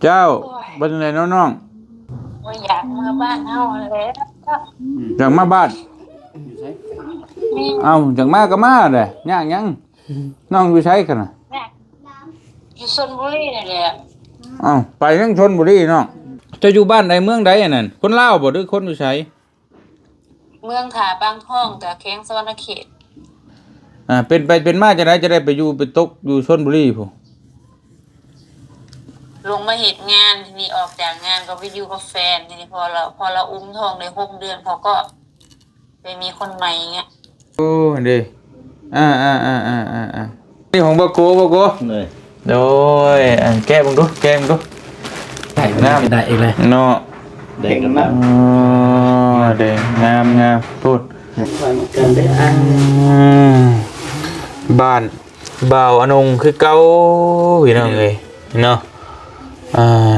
ເຈົ້າ ໂອ້ຍ ເປັນຈັ່ງໃດເນາະນ້ອງ? ໂອ້ຍ ຢາກເມືອບ້ານເຮົາຫັ້ນແຫຼະ. ຢາກມາບ້ານ? ແມ່ນ. ເອົ້າ ຢາກມາກໍມາແຫຼະ ຍາກຫຍັງ? ນ້ອງຢູ່ໃສກັນນະ? ຢູ່ຊົນບຸລີນີ້ແຫຼະ. ເອົ້າ ໄປທາງຊົນບຸລີເນາະ. ເຈົ້າຢູ່ບ້ານໃດເມືອງໃດອັນນັ້ນ? ຄົນລາວບໍ່ ຫຼືຄົນຢູ່ໃສ? ເມືອງທ່າປາງທອງ ຈາກແຂວງສະຫວັນນະເຂດ. ອ່າ ເປັນໄປເປັນມາຈັ່ງໃດ ຈະໄດ້ໄປຢູ່ໄປຕົກຢູ່ຊົນບຸລີພຸ້ນ? ລົງມາເຮັດງານ ທີນີ້ອອກຈາກງານກໍໄປຢູ່ກັບແຟນ ທີນີ້ພໍລາວ ພໍລາວອຸ້ມທ້ອງໄດ້ຫົກເດືອນ ເຂົາກໍໄປມີຄົນໃໝ່ ຢ່າງເງຍ. ໂອ້ ເດ້ ອ່າໆໆໆໆ ນີ້ຂອງບໍ່ໂກ ບໍ່ໂກ ໂດຍ ອັນແກະເບິ່ງດູ ແກະເບິ່ງດູ ໄດ້ ນ້ຳ ໄດ້ອີກແລ້ວເນາະ ແດງກັນແລ້ວ ອໍ ແດງ ງາມໆ ພຸ້ນ ກັນເດີ ອ່າ ອືມ ບ້ານບ່າວອານົງຄືເກົ່າ ພີ່ນ້ອງເອີຍເນາະ ອ່າ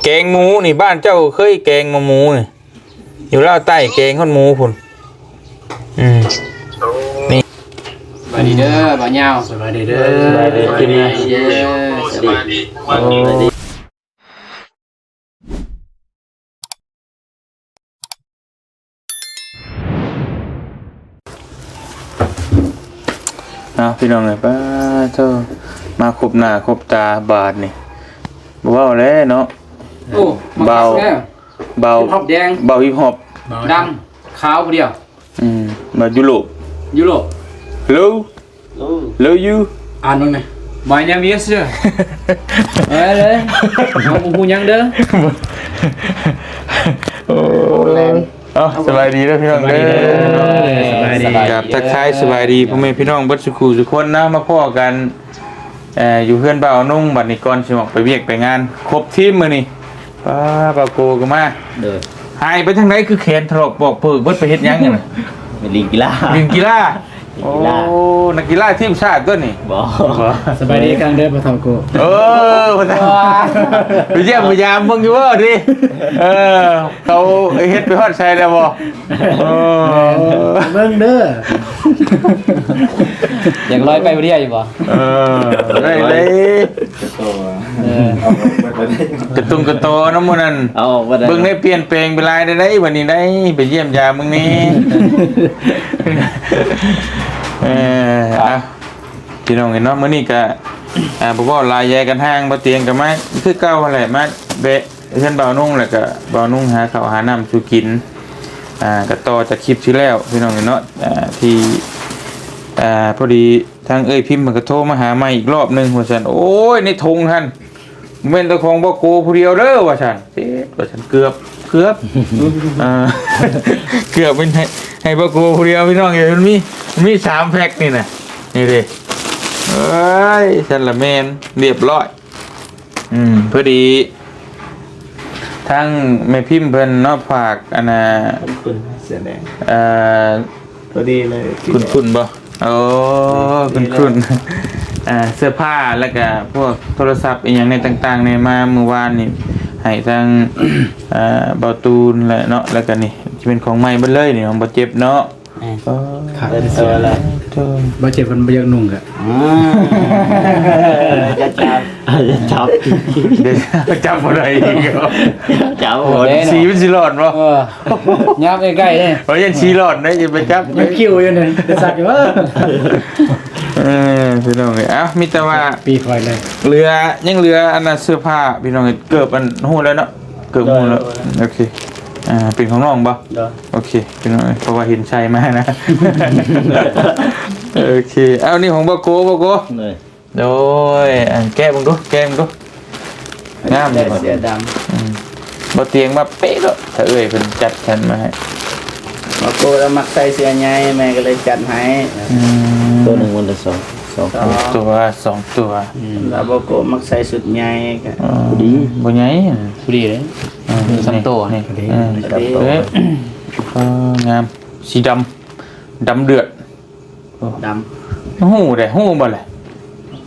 ແກງໝູນີ້ ບ້ານເຈົ້າເຄີຍແກງໝູນີ້? ຢູ່ລາວໃຕ້ແກງຮອດໝູພຸ້ນ ອືມ ໂອ້ ນີ້ ສະບາຍດີເດີ ບ່າວຍາວ ສະບາຍດີເດີ ສະບາຍດີ ສະບາຍດີ ສະບາຍດີ ໂອ້ ສະບາຍດີ ເອົາ ພີ່ນ້ອງເອີຍ ປາໂທ ມາຄົບໜ້າຄົບຕາບາດນີ້ ບໍ່ເວົ້າແລ້ວເນາະ ໂອ້ ມາ ບ່າວ ຄັກແທ້ ບ່າວ ຮິບຮອບແດງ ບ່າວຮິບຮອບ ດຳ ຂາວຜູ້ດຽວ ອືມ ມາຢູໂຣບ ຢູໂຣບ ເລີ ເລີ ເລີຢູ ອ່ານເບິ່ງແດ່ My name is ເອີ ເອີ ເລີຍ ເຮົາບໍ່ຮູ້ຫຍັງເດີ ໂອ້ ເອົ້າ ສະບາຍດີເດີພີ່ນ້ອງເດີ ສະບາຍດີ ສະບາຍດີ ກາບທັກທາຍສະບາຍດີພໍ່ແມ່ພີ່ນ້ອງເບິດສູ່ຄູ່ສູ່ຄົນນະ ມາພໍ້ກັນ ເອີ ຢູ່ເຮືອນບ່າວນຸ່ງ ບັດນີ້ກ່ອນຊິອອກໄປວຽກໄປງານ ຄົບທີມມື້ນີ້ ປ້າ ບ່າວໂກກໍມາ ໂດຍ ຫາຍໄປທາງໃດຄືແຂນຖະຫຼອກປອກເປິກເບິດ ໄປເຮັດຫຍັງຫັ້ນນະ? ໄປຫຼິ້ນກິລາ ຫຼິ້ນກິລາ ຫຼິ້ນກິລາ ໂອ້ ນັກກິລາທີມຊາດຕົວນີ້ ບໍ່ ບໍ່ ສະບາຍດີອີກຄັ້ງເດີພໍ່ເຖົ້າໂກ ເອີ ພໍ່ເຖົ້າ ໄປຢ້ຽມໄປຢາມເບິ່ງຢູ່ບໍ່ຕິ ເອີ ເຂົາເຮັດໄປຮອດໃສແລ້ວບໍ່? ເອີ ເບິ່ງເດີ ຢາກລອຍໄປບໍ່ໄດ້ຢູ່ບໍ່? ເອີ ໄດ້ເລີຍ ເອີ ກະຕຸງກະຕໍນຳໝູ່ນັ້ນ ເອົາບໍ່ໄດ້ ເບິ່ງໄດ້ປ່ຽນແປງໄປຫຼາຍໄດ໋ ບັດນີ້ໄດ້ໄປຢ້ຽມຢາມເບິ່ງແດ່ ເອີ ອ່ະ ພີ່ນ້ອງເອີຍເນາະ ມື້ນີ້ກະ ອ່າ ບໍ່ເວົ້າຫຼາຍ ແຍກກັນຫ່າງ ບໍ່ຕຽງກະມາຄືເກົ່າຫັ້ນແຫຼະ ມາແວະ ເຮືອນບ່າວນຸ່ງ ແລ້ວກະບ່າວນຸ່ງຫາເຂົ້າຫານ້ຳສູ່ກິນ ອ່າ ກະຕໍ່ຈາກຄລິບທີ່ແລ້ວພີ່ນ້ອງເນາະ ອ່າ ທີ່ ອ່າ ພໍດີທາງເອື້ອຍພິມເພິ່ນກະໂທມາຫາໃໝ່ອີກລອບໜຶ່ງວ່າຊັ້ນ ໂອ້ຍ ໃນຖົງຫັ້ນ ບໍ່ແມ່ນແຕ່ຂອງບ່າວໂກຜູ້ດຽວເດີວ່າຊັ້ນ ເຈັດວ່າຊັ້ນ ເກືອບ ເກືອບ ອ່າ ເກືອບແມ່ນໃຫ້ ໃຫ້ບ່າວໂກຜູ້ດຽວພີ່ນ້ອງເອີຍ ມັນມີ ມັນມີສາມແພັກນີ້ນະ ນີ້ເດ້ ເອີຍ ຊັ້ນລະແມ່ນ ລຽບຮ້ອຍ ອືມ ພໍດີທາງແມ່ພິມເພິ່ນເນາະ ຝາກອັນນ່າ ຄຸ້ນໆ ເສື້ອແດງ ເອີ ພໍດີເລີຍ ຄຸ້ນໆບໍ່? ໂອ້ ຄຸ້ນໆ ອ່າ ເສື້ອຜ້າ ແລ້ວກະພວກໂທລະສັບອີ່ຫຍັງແນ່ຕ່າງໆແນ່ ມາມື້ວານນີ້ໃຫ້ທາງ ອ່າ ບ່າວຕູນແຫຼະເນາະ ແລ້ວກະນີ້ຈະເປັນຂອງໃໝ່ເບິດເລີຍນີ້ ຂອງບ່າວເຈັບເນາະ. ແມ່ນ ຂາດເປັນຕົວແລ້ວ ໂອ້ ບ່າວເຈັບເພິ່ນບໍ່ຢາກນຸ່ງກະ ອ່າ ຈະຈັບ ຈະຈັບ ຈັບບໍ່ໄດ້ອີກ ຈັບບໍ່ໄດ້ ສີມັນຊິຫຼອດບໍ່? ເອີ ຍາມໃກ້ໆເດ້ ເອີ ຢ້ານສີຫຼອດເດ້ ຢ່າໄປຈັບ ຍັງຄິວຢູ່ນີ້ ໄປສັກຢູ່ ເອີ ພີ່ນ້ອງເອີຍ ເອົ້າ ມີແຕ່ວ່າປີຂ້ອຍເລີຍ ເຫຼືອ ຍັງເຫຼືອອັນນ່າເສື້ອຜ້າ ພີ່ນ້ອງເອີຍ ເກີບອັນ ຮູ້ແລ້ວເນາະ ເກີບຮູ້ແລ້ວ ໂອເຄ ອ່າ ເປັນຂອງນ້ອງບໍ່? ໂດຍ ໂອເຄ ພີ່ນ້ອງເອີຍ ເພາະວ່າເຫັນໃສ່ມານະ ໂອເຄ ເອົາ ນີ້ຂອງບ່າວໂກ ບ່າວໂກ ໂດຍ ໂດຍ ອັນແກະເບິ່ງດູ ແກະເບິ່ງດູ ງາມຢູ່ ເສື້ອດຳ ອືມ ບໍ່ຕຽງມາເປະໂລດ ຖ້າເອື້ອຍເພິ່ນຈັດສັນມາໃຫ້ ບ່າວໂກລະມັກໃສ່ເສື້ອໃຫຍ່ ແມ່ກໍເລີຍຈັດໃຫ້ ອືມ ຕົວໜຶ່ງມັນລະສອງ ສອງຕົວ ສອງຕົວ ອືມ ລະບ່າວໂກມັກໃສ່ຊຸດໃຫຍ່ກໍ ອໍ ພໍດີ ບໍ່ໃຫຍ່ ພໍດີເດ້ ອືມ ສອງໂຕນີ້ ນີ້ ເອີ ສາມໂຕ ເອີ ງາມ ສີດຳ ດຳເດືອດ ດຳ ຮູ້ເດ້ ຮູ້ບໍ່ລະ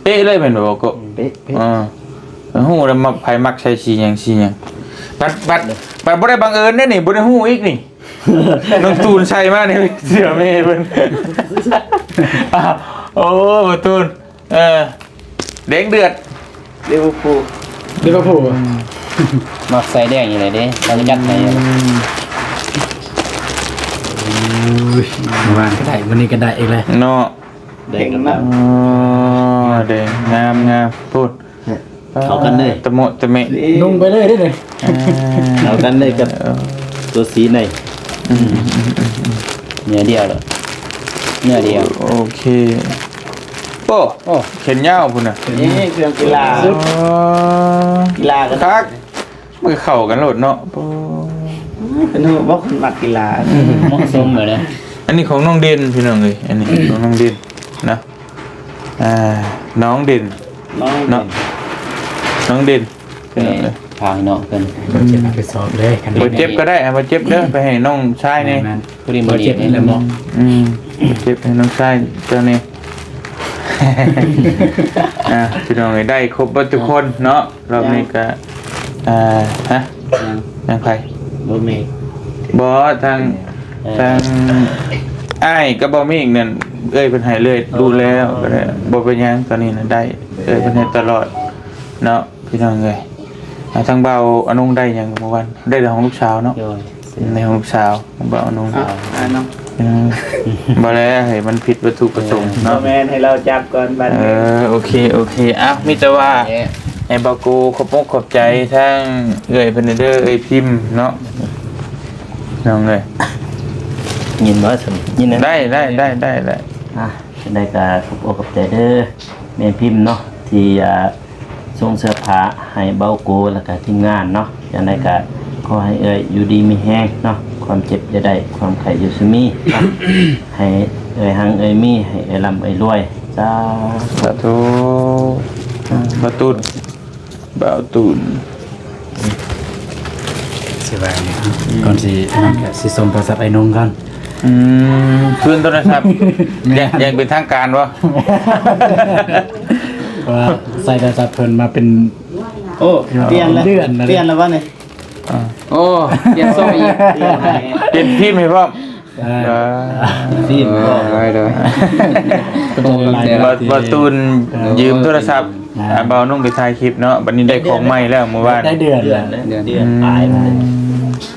ເປະເລີຍແມ່ນບໍ່? ເປະ ເປະ ເອີ ຮູ້ແລ້ວມັກ ໃຜມັກໃສ່ສີຫຍັງ ສີຫຍັງ ບັດ ບັດ ບັດບໍ່ໄດ້ບັງເອີນເດ້ນີ້ ບໍ່ໄດ້ຮູ້ອີກນີ້ ນ້ອງຕູນໃສ່ມານີ້ ເສື້ອແມ່ເພິ່ນ ໂອ້ ບໍ່ຕູນ ເອີ ແດງເດືອດ ລິເວີພູລ ເ ເປັນພະຜູ້ ອືມ ມັກໃສ່ແດງຢູ່ແຫຼະເດ້ ເຂົາຈັດໃຫ້ ອືມ ໂອ້ຍ ມື້ວານກໍໄດ້ ມື້ນີ້ກໍໄດ້ອີກແລ້ວເນາະ ແດງນຳ ອໍ ແດງງາມໆ ພຸ້ນ ເຂົ້າກັນເລີຍ ຕະໂມະຕະເມະ ນຸ່ງໄປເລີຍເດ້ນີ້ ອ່າ ເຂົ້າກັນເລີຍກັບ ເອີ ຕົວສີໃນ ອືມ ເນື້ອດຽວເລີຍ ເນື້ອດຽວ ໂອເຄ ໂອ້ ໂອ້ ແຂນຍາວພຸ້ນນະ ນີ້ເຄື່ອງກິລາ ອໍ ກິລາກໍຄັກ ມັນກໍເຂົ້າກັນໂລດເນາະ ໂອ້ ເພິ່ນຮູ້ບໍ່ ຄົນມັກກິລາ ເໝາະສົມເລີຍເດ້ ອັນນີ້ຂອງນ້ອງເດັ່ນ ພີ່ນ້ອງເອີຍ ອັນນີ້ຂອງນ້ອງເດັ່ນນະ ອ່າ ນ້ອງເດັ່ນ ນ້ອງເດັ່ນເນາະ ນ້ອງເດັ່ນ ພີ່ນ້ອງເອີຍ ພາໃຫ້ນ້ອງເພິ່ນ ບໍ່ເຈັບໄປສອບເດ້ ບໍ່ເຈັບກໍໄດ້ ບໍ່ເຈັບເດີ ໄປໃຫ້ນ້ອງຊາຍແດ່ ແມ່ນໆ ພໍດີມື້ນີ້ ບໍ່ເຈັບນີ້ແຫຼະເນາະ ອືມ ເຈັບໃຫ້ນ້ອງຊາຍເຈົ້າແດ່ ອ່າ ພີ່ນ້ອງເອີຍ ໄດ້ຄົບເບິດທຸກຄົນເນາະ ລອບນີ້ກໍ ອ່າ ຮະ ຍັງ ຍັງໃຜ ບໍ່ມີ ບໍ່ ທາງ ເອີ ທາງອ້າຍກັບບໍ່ມີອີກນັ້ນ ເອື້ອຍເພິ່ນໃຫ້ເລື້ອຍ ອໍ ຮູ້ແລ້ວ ກໍໄດ້ ບໍ່ເປັນຫຍັງ ຕອນນີ້ນະໄດ້ ເອື້ອຍເພິ່ນໃຫ້ຕະຫຼອດເນາະ ພີ່ນ້ອງເອີຍ ອ່າ ທາງບ່າວອານົງໄດ້ຫຍັງມື້ວານ ໄດ້ຂອງລູກສາວເນາະ ໂດຍ ໃນຂອງລູກສາວ ຂອງບ່າວອານົງ ອ່າ ອານົງ ອືມ ບໍ່ແລ້ວ ໃຫ້ມັນຜິດວັດຖຸປະສົງເນາະ ບໍ່ແມ່ນ ໃຫ້ລາວຈັບກ່ອນບັດ ເອີ ໂອເຄ ໂອເຄ ອ່ະ ມີແຕ່ວ່າ ແມ່ ໃຫ້ບ່າວໂກຂອບອົກຂອບໃຈທາງເອື້ອຍເພິ່ນເດີ ເອື້ອຍພິມເນາະ ນ້ອງເອີຍ ຍິນບໍ່ຊັ້ນ ຍິນນະ ໄດ້ ໄດ້ ໄດ້ ໄດ້ ໄດ້ ອ່ະ ຈັ່ງໃດກໍຂອບອົກຂອບໃຈເດີ ແມ່ພິມເນາະ ທີ່ ອ່າ ສົ່ງເສື້ອຜ້າໃຫ້ເບົາໂກ ແລ້ວກະທີມງານເນາະ ຈັ່ງໃດກະຂໍໃຫ້ເອື້ອຍຢູ່ດີມີແຮງເນາະ ຄວາມເຈັບຢ່າໄດ້ ຄວາມໄຂ້ຢ່າຊຸມີເນາະ ໃຫ້ເອື້ອຍຮັ່ງເອື້ອຍມີ ໃຫ້ເອື້ອຍລ່ຳເອື້ອຍລວຍ ສາທຸ ສາທຸ ອືມ ບ່າວຕູນ ບ່າວຕູນ ຊິວ່າຫຍັງ ອືມ ກ່ອນຊິ ອັນນັ້ນກະຊິສົ່ງໂທລະສັບອ້າຍນົງກ່ອນ ອືມ ຄືນໂທລະສັບ ແມ່ນ ຢ່າງ ຢ່າງເປັນທາງການບໍ່ ວ່າໃຊ້ໂທລະສັບເພິ່ນມາເປັນ ໂອ້ ເປັນເດືອນແລ້ວ ເດືອນແລ້ວ ເປັນເດືອນແລ້ວບໍ່ນີ້ ອ່າ ໂອ້ ປ່ຽນໂຊອີກ ປ່ຽນໃຫ້ ປ່ຽນພິມໃຫ້ພ້ອມ ອ່າ ອ່າ ຟີມ ໂດຍ ໂດຍ ບໍ່ ບໍ່ຕູນຢືມໂທລະສັບ ອ່າ ອ່າ ບ່າວນຸ່ງໄປຖ່າຍຄລິບເນາະ ບັດນີ້ໄດ້ຂອງໃໝ່ແລ້ວມື້ວານ ໄດ້ເດືອນ ເດືອນ ເດືອນ ເດືອນ ອືມ ປາຍ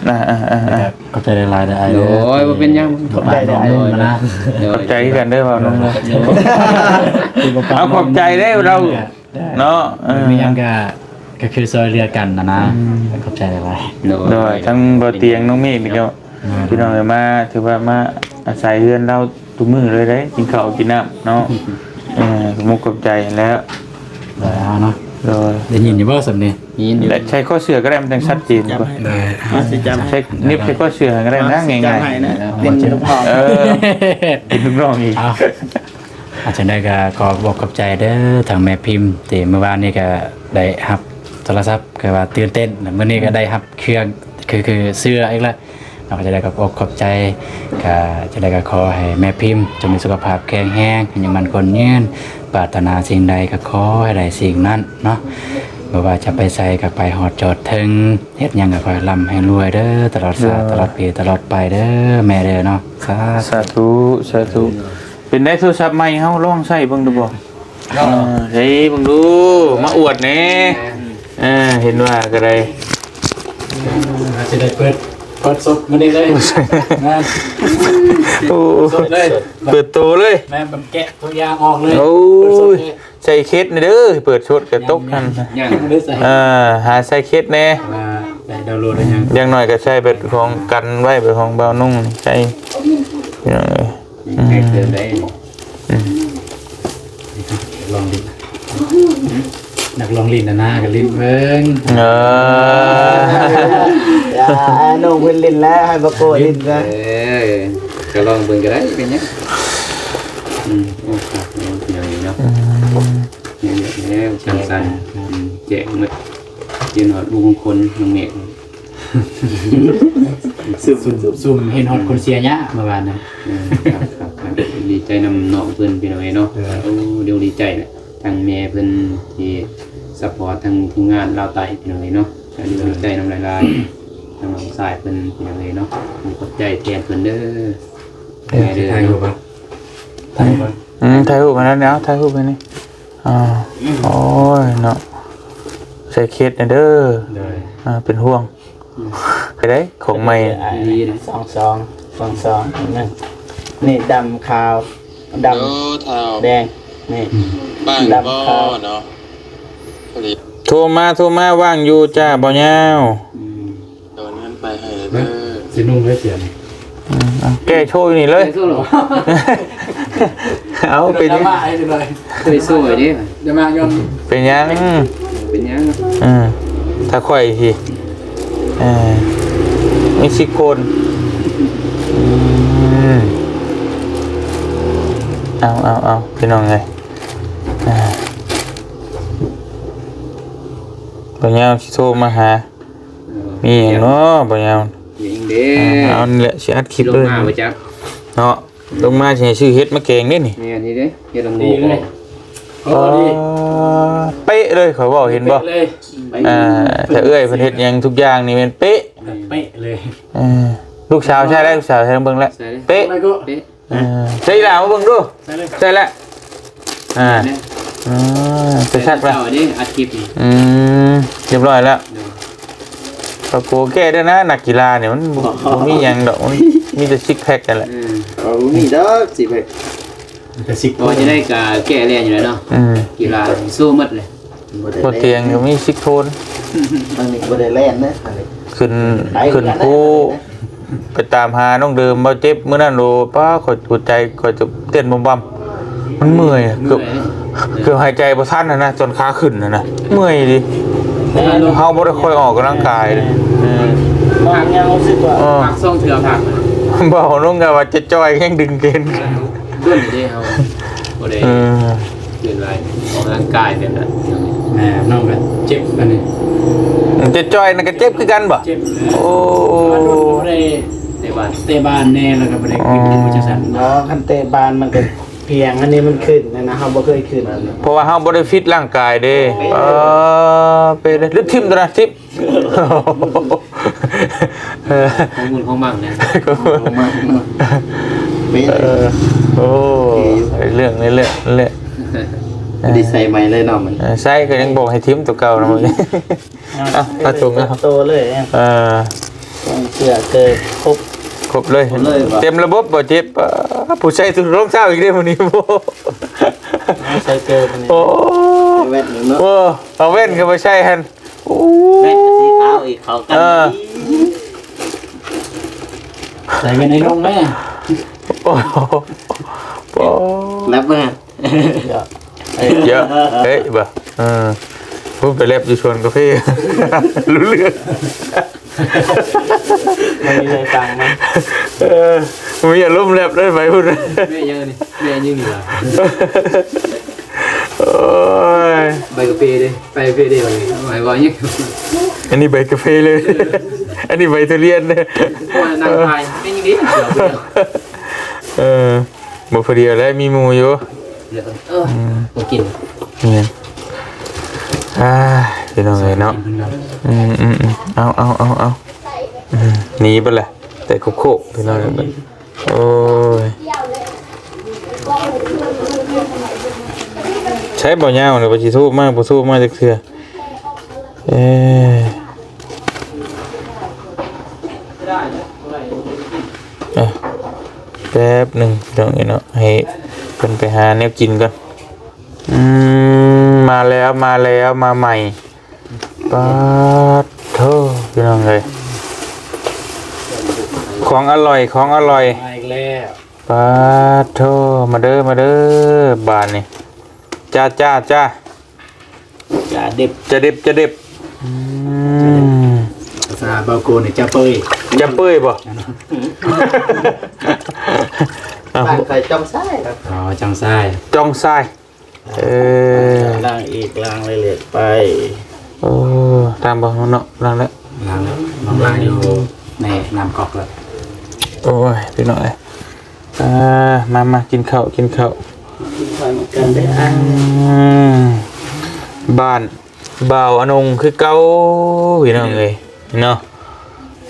ອ່າໆໆ ຂອບໃຈຫຼາຍໆເດີ້ອ້າຍເດີ້ ໂດຍ ບໍ່ເປັນຫຍັງ ຂອບໃຈເດີ້ອ້າຍນຸ່ງນະ ໂດຍ ຂອບໃຈຄືກັນເດີ້ບ່າວນຸ່ງ ເອົາ ຂອບໃຈເດີ້ລາວ ເນາະ ເອີ ມີຫຍັງກະ ກະຄືຊ່ວຍເຫຼືອກັນນະນະ ອືມ ຂອບໃຈຫຼາຍໆ ໂດຍ ໂດຍ ທັງບ່າວຕຽງ ນ້ອງເມກນີ້ກໍ ອ່າ ພີ່ນ້ອງເອີຍ ມາ ຖືວ່າມາອາໄສເຮືອນລາວທຸກມື້ເລີຍເດ້ ກິນເຂົ້າກິນນ້ຳເນາະ ເອີ ຂອບອົກຂອບໃຈແລ້ວ ໂດຍ ເອົາເນາະ ໂດຍ ໄດ້ຍິນຢູ່ບໍ່ສຳນີ້ ໄດ້ຍິນຢູ່ ໃສ່ຄໍເສື້ອກໍໄດ້ ມັນຈັ່ງຊັດເຈນກວ່າ ໂດຍ ເອົາ ຊິຈຳໃສ່ ເນັບໃສ່ຄໍເສື້ອກໍໄດ້ນະ ງ່າຍໆ ເປັນລູກນ້ອງ ເອີ ເປັນລູກນ້ອງອີກ ເອົາ ອ່າ ຈັ່ງໃດກໍຂໍຂອບອົກຂອບໃຈເດີ້ ທາງແມ່ພິມ ທີ່ມື້ວານນີ້ກໍໄດ້ຮັບໂທລະສັບ ຄືວ່າຕື່ນເຕັ້ນ ແລ້ວມື້ນີ້ກໍໄດ້ຮັບເຄື່ອງ ຄື ຄືເສື້ອອີກແລ້ວເນາະ ຈັ່ງໃດກໍຂອບອົກຂອບໃຈ ກໍຈັ່ງໃດກໍຂໍໃຫ້ແມ່ພິມຈົ່ງມີສຸຂະພາບແຂງແຮງ ອາຍຸໝັ້ນຂວັນຍືນ ປາດຖະໜາສິ່ງໃດກໍຂໍໃຫ້ໄດ້ສິ່ງນັ້ນເນາະ ບໍ່ວ່າຈະໄປໃສກໍໄປຮອດຈອດເຖິງ ເຮັດຫຍັງກໍຂໍໃຫ້ລ່ຳໃຫ້ລວຍເດີ້ ຕະຫຼອດຊາດ ເອີ ຕະຫຼອດປີຕະຫຼອດໄປເດີ້ ແມ່ເດີ້ເນາະ ສາ ສາທຸ ສາທຸ ເປັນໄດ ໂທລະສັບໃໝ່ເຮົາລອງໃຊ້ເບິ່ງດູບໍ່? ເນາະ ເອີ ໃຊ້ເບິ່ງດູ ມາອວດແດ່ ເອີ ເຫັນວ່າກໍໄດ້ ອືມ ອາດຈະໄດ້ເປີດ ເປີດສົດມື້ນີ້ເລີຍ ແມ່ນ ໂອ້ ສົດເລີຍ ເປີດໂຕເລີຍ ແມ່ນ ແບບແກະຕົວຢ່າງອອກເລີຍ ໂອ້ຍ ເປີດສົດເລີຍ ໃສ່ເຄັດນີ້ເດີ້ ເປີດສົດກະຕົກຫັ້ນ ຍັງ ຍັງບໍ່ໄດ້ໃສ່ ເອີ ຫາໃສ່ເຄັດແດ່ ວ່າໄດ້ດາວໂຫຼດໄດ້ຫຍັງ ຢ່າງໜ້ອຍກໍໃສ່ແບບຂອງກັນໄວ້ ແບບຂອງບ່າວນຸ່ງໃສ່ ພີ່ນ້ອງເອີຍ ອືມ ແຂກເຊີນໄດ້ ອືມ ລອງຫຼິ້ນ ນັກລອງຫຼິ້ນນະນາກໍຫຼິ້ນເບິ່ງ ເອີ ຢ່າ ໃຫ້ນ້ອງເພິ່ນຫຼິ້ນແລ້ວ ໃຫ້ບັກໂກຫຼິ້ນຊະ ເອີ ກໍລອງເບິ່ງກໍໄດ້ ເປັນຫຍັງ ອືມ ໂອ້ ຄັກເນາະ ເປັນຫຍັງນີ້ເນາະ ອືມ ແນວນີ້ແນວສັນໆ ອືມ ແຈກໝົດ ຢູ່ນອດອຸຄົງຄົນ ນ້ອງເມກ ຊຸ່ມ ຊຸ່ມ ຊຸ່ມເຫັນຮອດຄົນເສຍຍາເມື່ອວານນັ້ນ ເອີ ຄັບ ຄັບ ຄັບ ດີໃຈນຳນ້ອງເພິ່ນ ພີ່ນ້ອງເອີຍເນາະ ເອີ ໂອ້ ດີອົກດີໃຈແຫຼະ ທັງແມ່ເພິ່ນທີ່ຊັບພອດ ທັງທີມງານລາວໃຕ້ ພີ່ນ້ອງເອີຍເນາະ ກໍດີອົກດີໃຈນຳຫຼາຍໆ ທັງນ້ອງຊາຍເພິ່ນ ພີ່ນ້ອງເອີຍເນາະ ຂອບໃຈແທນເພິ່ນເດີ ເອີ ແມ່ເດີ ຖ່າຍຮູບ ເນາະ ບໍ່? ຖ່າຍຮູບບໍ່? ອືມ ຖ່າຍຮູບອັນນັ້ນເອົາ ຖ່າຍຮູບອັນນີ້ ອ່າ ໂອ້ຍເນາະ ໃສ່ເຄສແດ່ເດີ. ໂດຍ ອ່າ ເປັນຫ່ວງ. ອືມ ໄປໄດ້ຂອງໃໝ່ ອັນນີ້ ສອງສອງ ສອງສອງ ນີ້ດຳຂາວ ດຳ ໂອ້ ເຖົ້າ ແດງ ນີ້ ອືມ ວ່າງ ດຳ ບໍ່ ຂາວ ເນາະ. ໂທມາ ໂທມາ ວ່າງຢູ່ຈ້າ ບໍ່ຍາວ. ອືມ ໂດນເງິນໄປໃຫ້ເດີ ຊິນຸ່ງເລີຍເສື້ອນີ້. ອືມ ເອົາ ແກ້ໂຊຢູ່ນີ້ເລີຍ ແກ້ໂຊເລີຍ. ເອົາ ເປັນຫຍັງ ເປັນຫຍັງ ເປັນຫຍັງ. ເອີ ຖ້າຂ້ອຍຊິ ເອີ ມີຊິໂຄນ. ອືມ ເອົາ ເອົາ ເອົາ ພີ່ນ້ອງເອີຍ ອ່າ ບໍ່ຍາວຊິໂທມາຫາ. ເອີ ມີຫຍັງເນາະ ບໍ່ຍາວ? ມີຫຍັງເດ້? ອ່າ ເອົານີ້ແຫຼະ ຊິອັດຄລິບເລີຍ ລົງມາບໍ່ຈັກເນາະ. ອືມ ລົງມາຊິໃຫ້ຊື້ເຫັດມາແກງເດ້ນີ້. ແມ່ນນີ້ເດ້ ເຫັດລະໂງກ. ໂອ້ ເປະເລີຍ ຂ້ອຍເວົ້າເຫັນບໍ່? ເປະເລີຍ. ອ່າ ຖ້າເອື້ອຍເພິ່ນເຮັດຫຍັງທຸກຢ່າງນີ້ແມ່ນເປະ ເປະເລີຍ. ເອີ ລູກສາວໃຊ້ແລ້ວ ລູກສາວໃຊ້ເບິ່ງແລ້ວ ເປະ ເປະ. ເອີ ໃສ່ລາວມາເບິ່ງດູ ໃສ່ເລີຍ ໃສ່ແລ້ວ. ອ່າ ແມ່ນ ອ່າ ໄປຊັກແລ້ວ ເຈົ້ານີ້ອັດຄລິບນີ້. ອືມ ຮຽບຮ້ອຍແລ້ວ. ໂດຍ ປາໂກແກ້ເດີນະ ນັກກິລານີ້ມັນບໍ່ ບໍ່ມີຫຍັງດອກ ມັນມີແຕ່ຊິກແພັກຫັ້ນແຫຼະ. ເອີ ເອີ ບໍ່ມີດອກຊິກແພັກ ແຕ່ຊິກ ວ່າຈະໄດ້ກະແກ້ແລ່ນຢູ່ແລ້ວເນາະ. ອືມ ກິລາສູ້ໝົດເລີຍ. ບໍ່ໄດ້ ບໍ່ຕຽງກໍມີຊິກໂທນ ທາງນີ້ບໍ່ໄດ້ແລ່ນເດ້ ທາງນີ້ ຂຶ້ນ ໄປ ຂຶ້ນພູ ໄປຕາມຫານ້ອງເດີມ ບໍ່ເຈັບມື້ນັ້ນໂລ ປ້າ ຂ້ອຍ ຫົວໃຈຂ້ອຍຈະເຕັ້ນບຳບຳ ມັນເມື່ອຍ ເກືອບ ເມື່ອຍ ເກືອບຫາຍໃຈບໍ່ທັນຫັ້ນນະ ຕອນຂາຂຶ້ນຫັ້ນນະ ເມື່ອຍອີ່ຫຼີ. ເຮົາບໍ່ໄດ້ຄ່ອຍອອກກຳລັງກາຍເດ້. ເອີ ບາງຢ່າງຮູ້ສຶກວ່າ ເອີ ພັກສອງເທື່ອພັກ ເວົ້າລົງກໍວ່າຈະຈ່ອຍແຮງດຶງເກນ ດົນເດ້ເຮົາບໍ່ໄດ້ ເອີ ເປັນໄວ ອອກກຳລັງກາຍແບບນັ້ນ. ແມ່ນ້ອງກໍເຈັບອັນນີ້ ຈະຈ່ອຍນັ້ນກໍເຈັບຄືກັນບໍ່? ເຈັບ. ໂອ້ ບໍ່ໄດ້ເຕະບານ ເຕະບານແດ່ ແລ້ວກໍບໍ່ໄດ້ຂຶ້ນ ອໍ ຈັ່ງຊັ້ນ. ບໍ່ ຄັນເຕະບານມັນກໍພຽງ ອັນນີ້ມັນຂຶ້ນນະ ເຮົາບໍ່ເຄີຍຂຶ້ນ. ເພາະວ່າເຮົາບໍ່ໄດ້ຟິດຮ່າງກາຍເດ້. ເອີ ເປເດ້ ຫຼືຖິ້ມຕົວນັ້ນ ຖິ້ມ. ຂອງໝຸ່ນຂອງໝັ້ງນະ ຂອງໝັ້ງເນາະ. ເປັນ ເອີ ໂອ້ ເປັນຢູ່ ເລື່ອງ ເລື່ອງ ເລື່ອງ ພໍດີໃສ່ໃໝ່ເລີຍເນາະມັນ. ເອີ ໃສ່ກໍຍັງບອກໃຫ້ຖິ້ມຕົວເກົ່ານະມື້ນີ້. ອ່ະ ຜ້າຖົງເນາະ ໂຕເລີຍ. ເອີ ເສື້ອເກີບຄົບ ຄົບເລີຍ ຄົບເລີຍ. ເຕັມລະບົບບໍ່ເຈັບ? ອ່າ ຜູ້ໃສ່ໂຮງເຊົາອີກເດ້ມື້ນີ້. ບໍ່ ເອົາໃສ່ເກີບນີ້. ໂອ້ ໃສ່ແວ່ນເນາະ. ໂອ້ ເອົາແວ່ນກໍບໍ່ໃສ່ຫັ້ນ. ໂອ້ ແວ່ນກໍສີຂາວອີກ ເຂົ້າກັນ. ເອີ ດີ ໃສ່ແວ່ນໃຫ້ລົງແມ່. ໂອ້ ໂອ້ ແລັບມາ ເຍາະ ເຍາະ ເອີຍ ບໍ່ ເອີ ພຸ້ນໄປແລັບຢູ່ສວນກາເຟ ຮູ້ເລື່ອງ. ບໍ່ມີໃຜຟັງນະ. ເອີ ບໍ່ມີອາລົມແລັບເລີຍ ໄປພຸ້ນ. ແມ່ຍັງນີ້ ແມ່ຍັງນີ້ວ່າ. ໂອ້ຍ ໃບກາເຟເດ້ ໃບກາເຟເດ້ ຫວາຍວ່າຫຍັງ. ອັນນີ້ໃບກາເຟເລີຍ ອັນນີ້ໃບທຸລຽນເດ້. ໂອ້ຍ ນັ່ງຖ່າຍເປັນຫຍັງດີ. ເອີ ບໍ່ ພໍດີແລ້ວ ມີໝູ່ຢູ່. ເອີ ອືມ ບໍ່ກິນ. ແມ່ນ ອ່າ ພີ່ນ້ອງເອີຍເນາະ. ອືມໆໆ ເອົາໆໆໆ ອືມ ໜີເບິດແຫຼະ ແຕ່ໂຄກໆ ພີ່ນ້ອງເອີຍ. ໂອ້ຍ ໃຊ້ບໍ່ຍາວນີ້ ວ່າຊິໂທມາ ບໍ່ໂທມາຈັກເທື່ອ. ເອີ ເອີ ແປັບໜຶ່ງ ພີ່ນ້ອງເອີຍເນາະ ໃຫ້ເພິ່ນໄປຫາແນວກິນກ່ອນ. ອືມ ມາແລ້ວ ມາແລ້ວ ມາໃໝ່. ປາດໂທ ພີ່ນ້ອງເອີຍ ຂອງອະຮ່ອຍ ຂອງອະຮ່ອຍ ມາອີກແລ້ວ. ປາດໂທ ມາເດີ ມາເດີ ບາດນີ້ ຈ້າ ຈ້າ ຈ້າ ຈາເດັບ ຈາເດັບ ຈາເດັບ. ອືມ ພາສາບາໂກນີ້ ຈາເປີຍ ຈາເປີຍບໍ່? ບ້ານຂ້ອຍຈ່ອງຊາຍ. ອໍ ຈ່ອງຊາຍ ຈ່ອງຊາຍ. ເອີ ລ້າງອີກ ລ້າງເລື້ອຍໆໄປ. ໂອ້ ຕາມບໍ່ເນາະ ລ້າງແລ້ວ ລ້າງແລ້ວ ນ້ອງລ້າງຢູ່ໃນນ້ຳກອກແລ້ວ. ໂອ້ຍ ພີ່ນ້ອງເອີຍ ອ່າ ມາ ມາ ກິນເຂົ້າ ກິນເຂົ້າ. ກິນເຂົ້ານຳກັນເດີ. ອືມ ບ້ານ ບ່າວອານົງຄືເກົ່າ ພີ່ນ້ອງເອີຍເນາະ.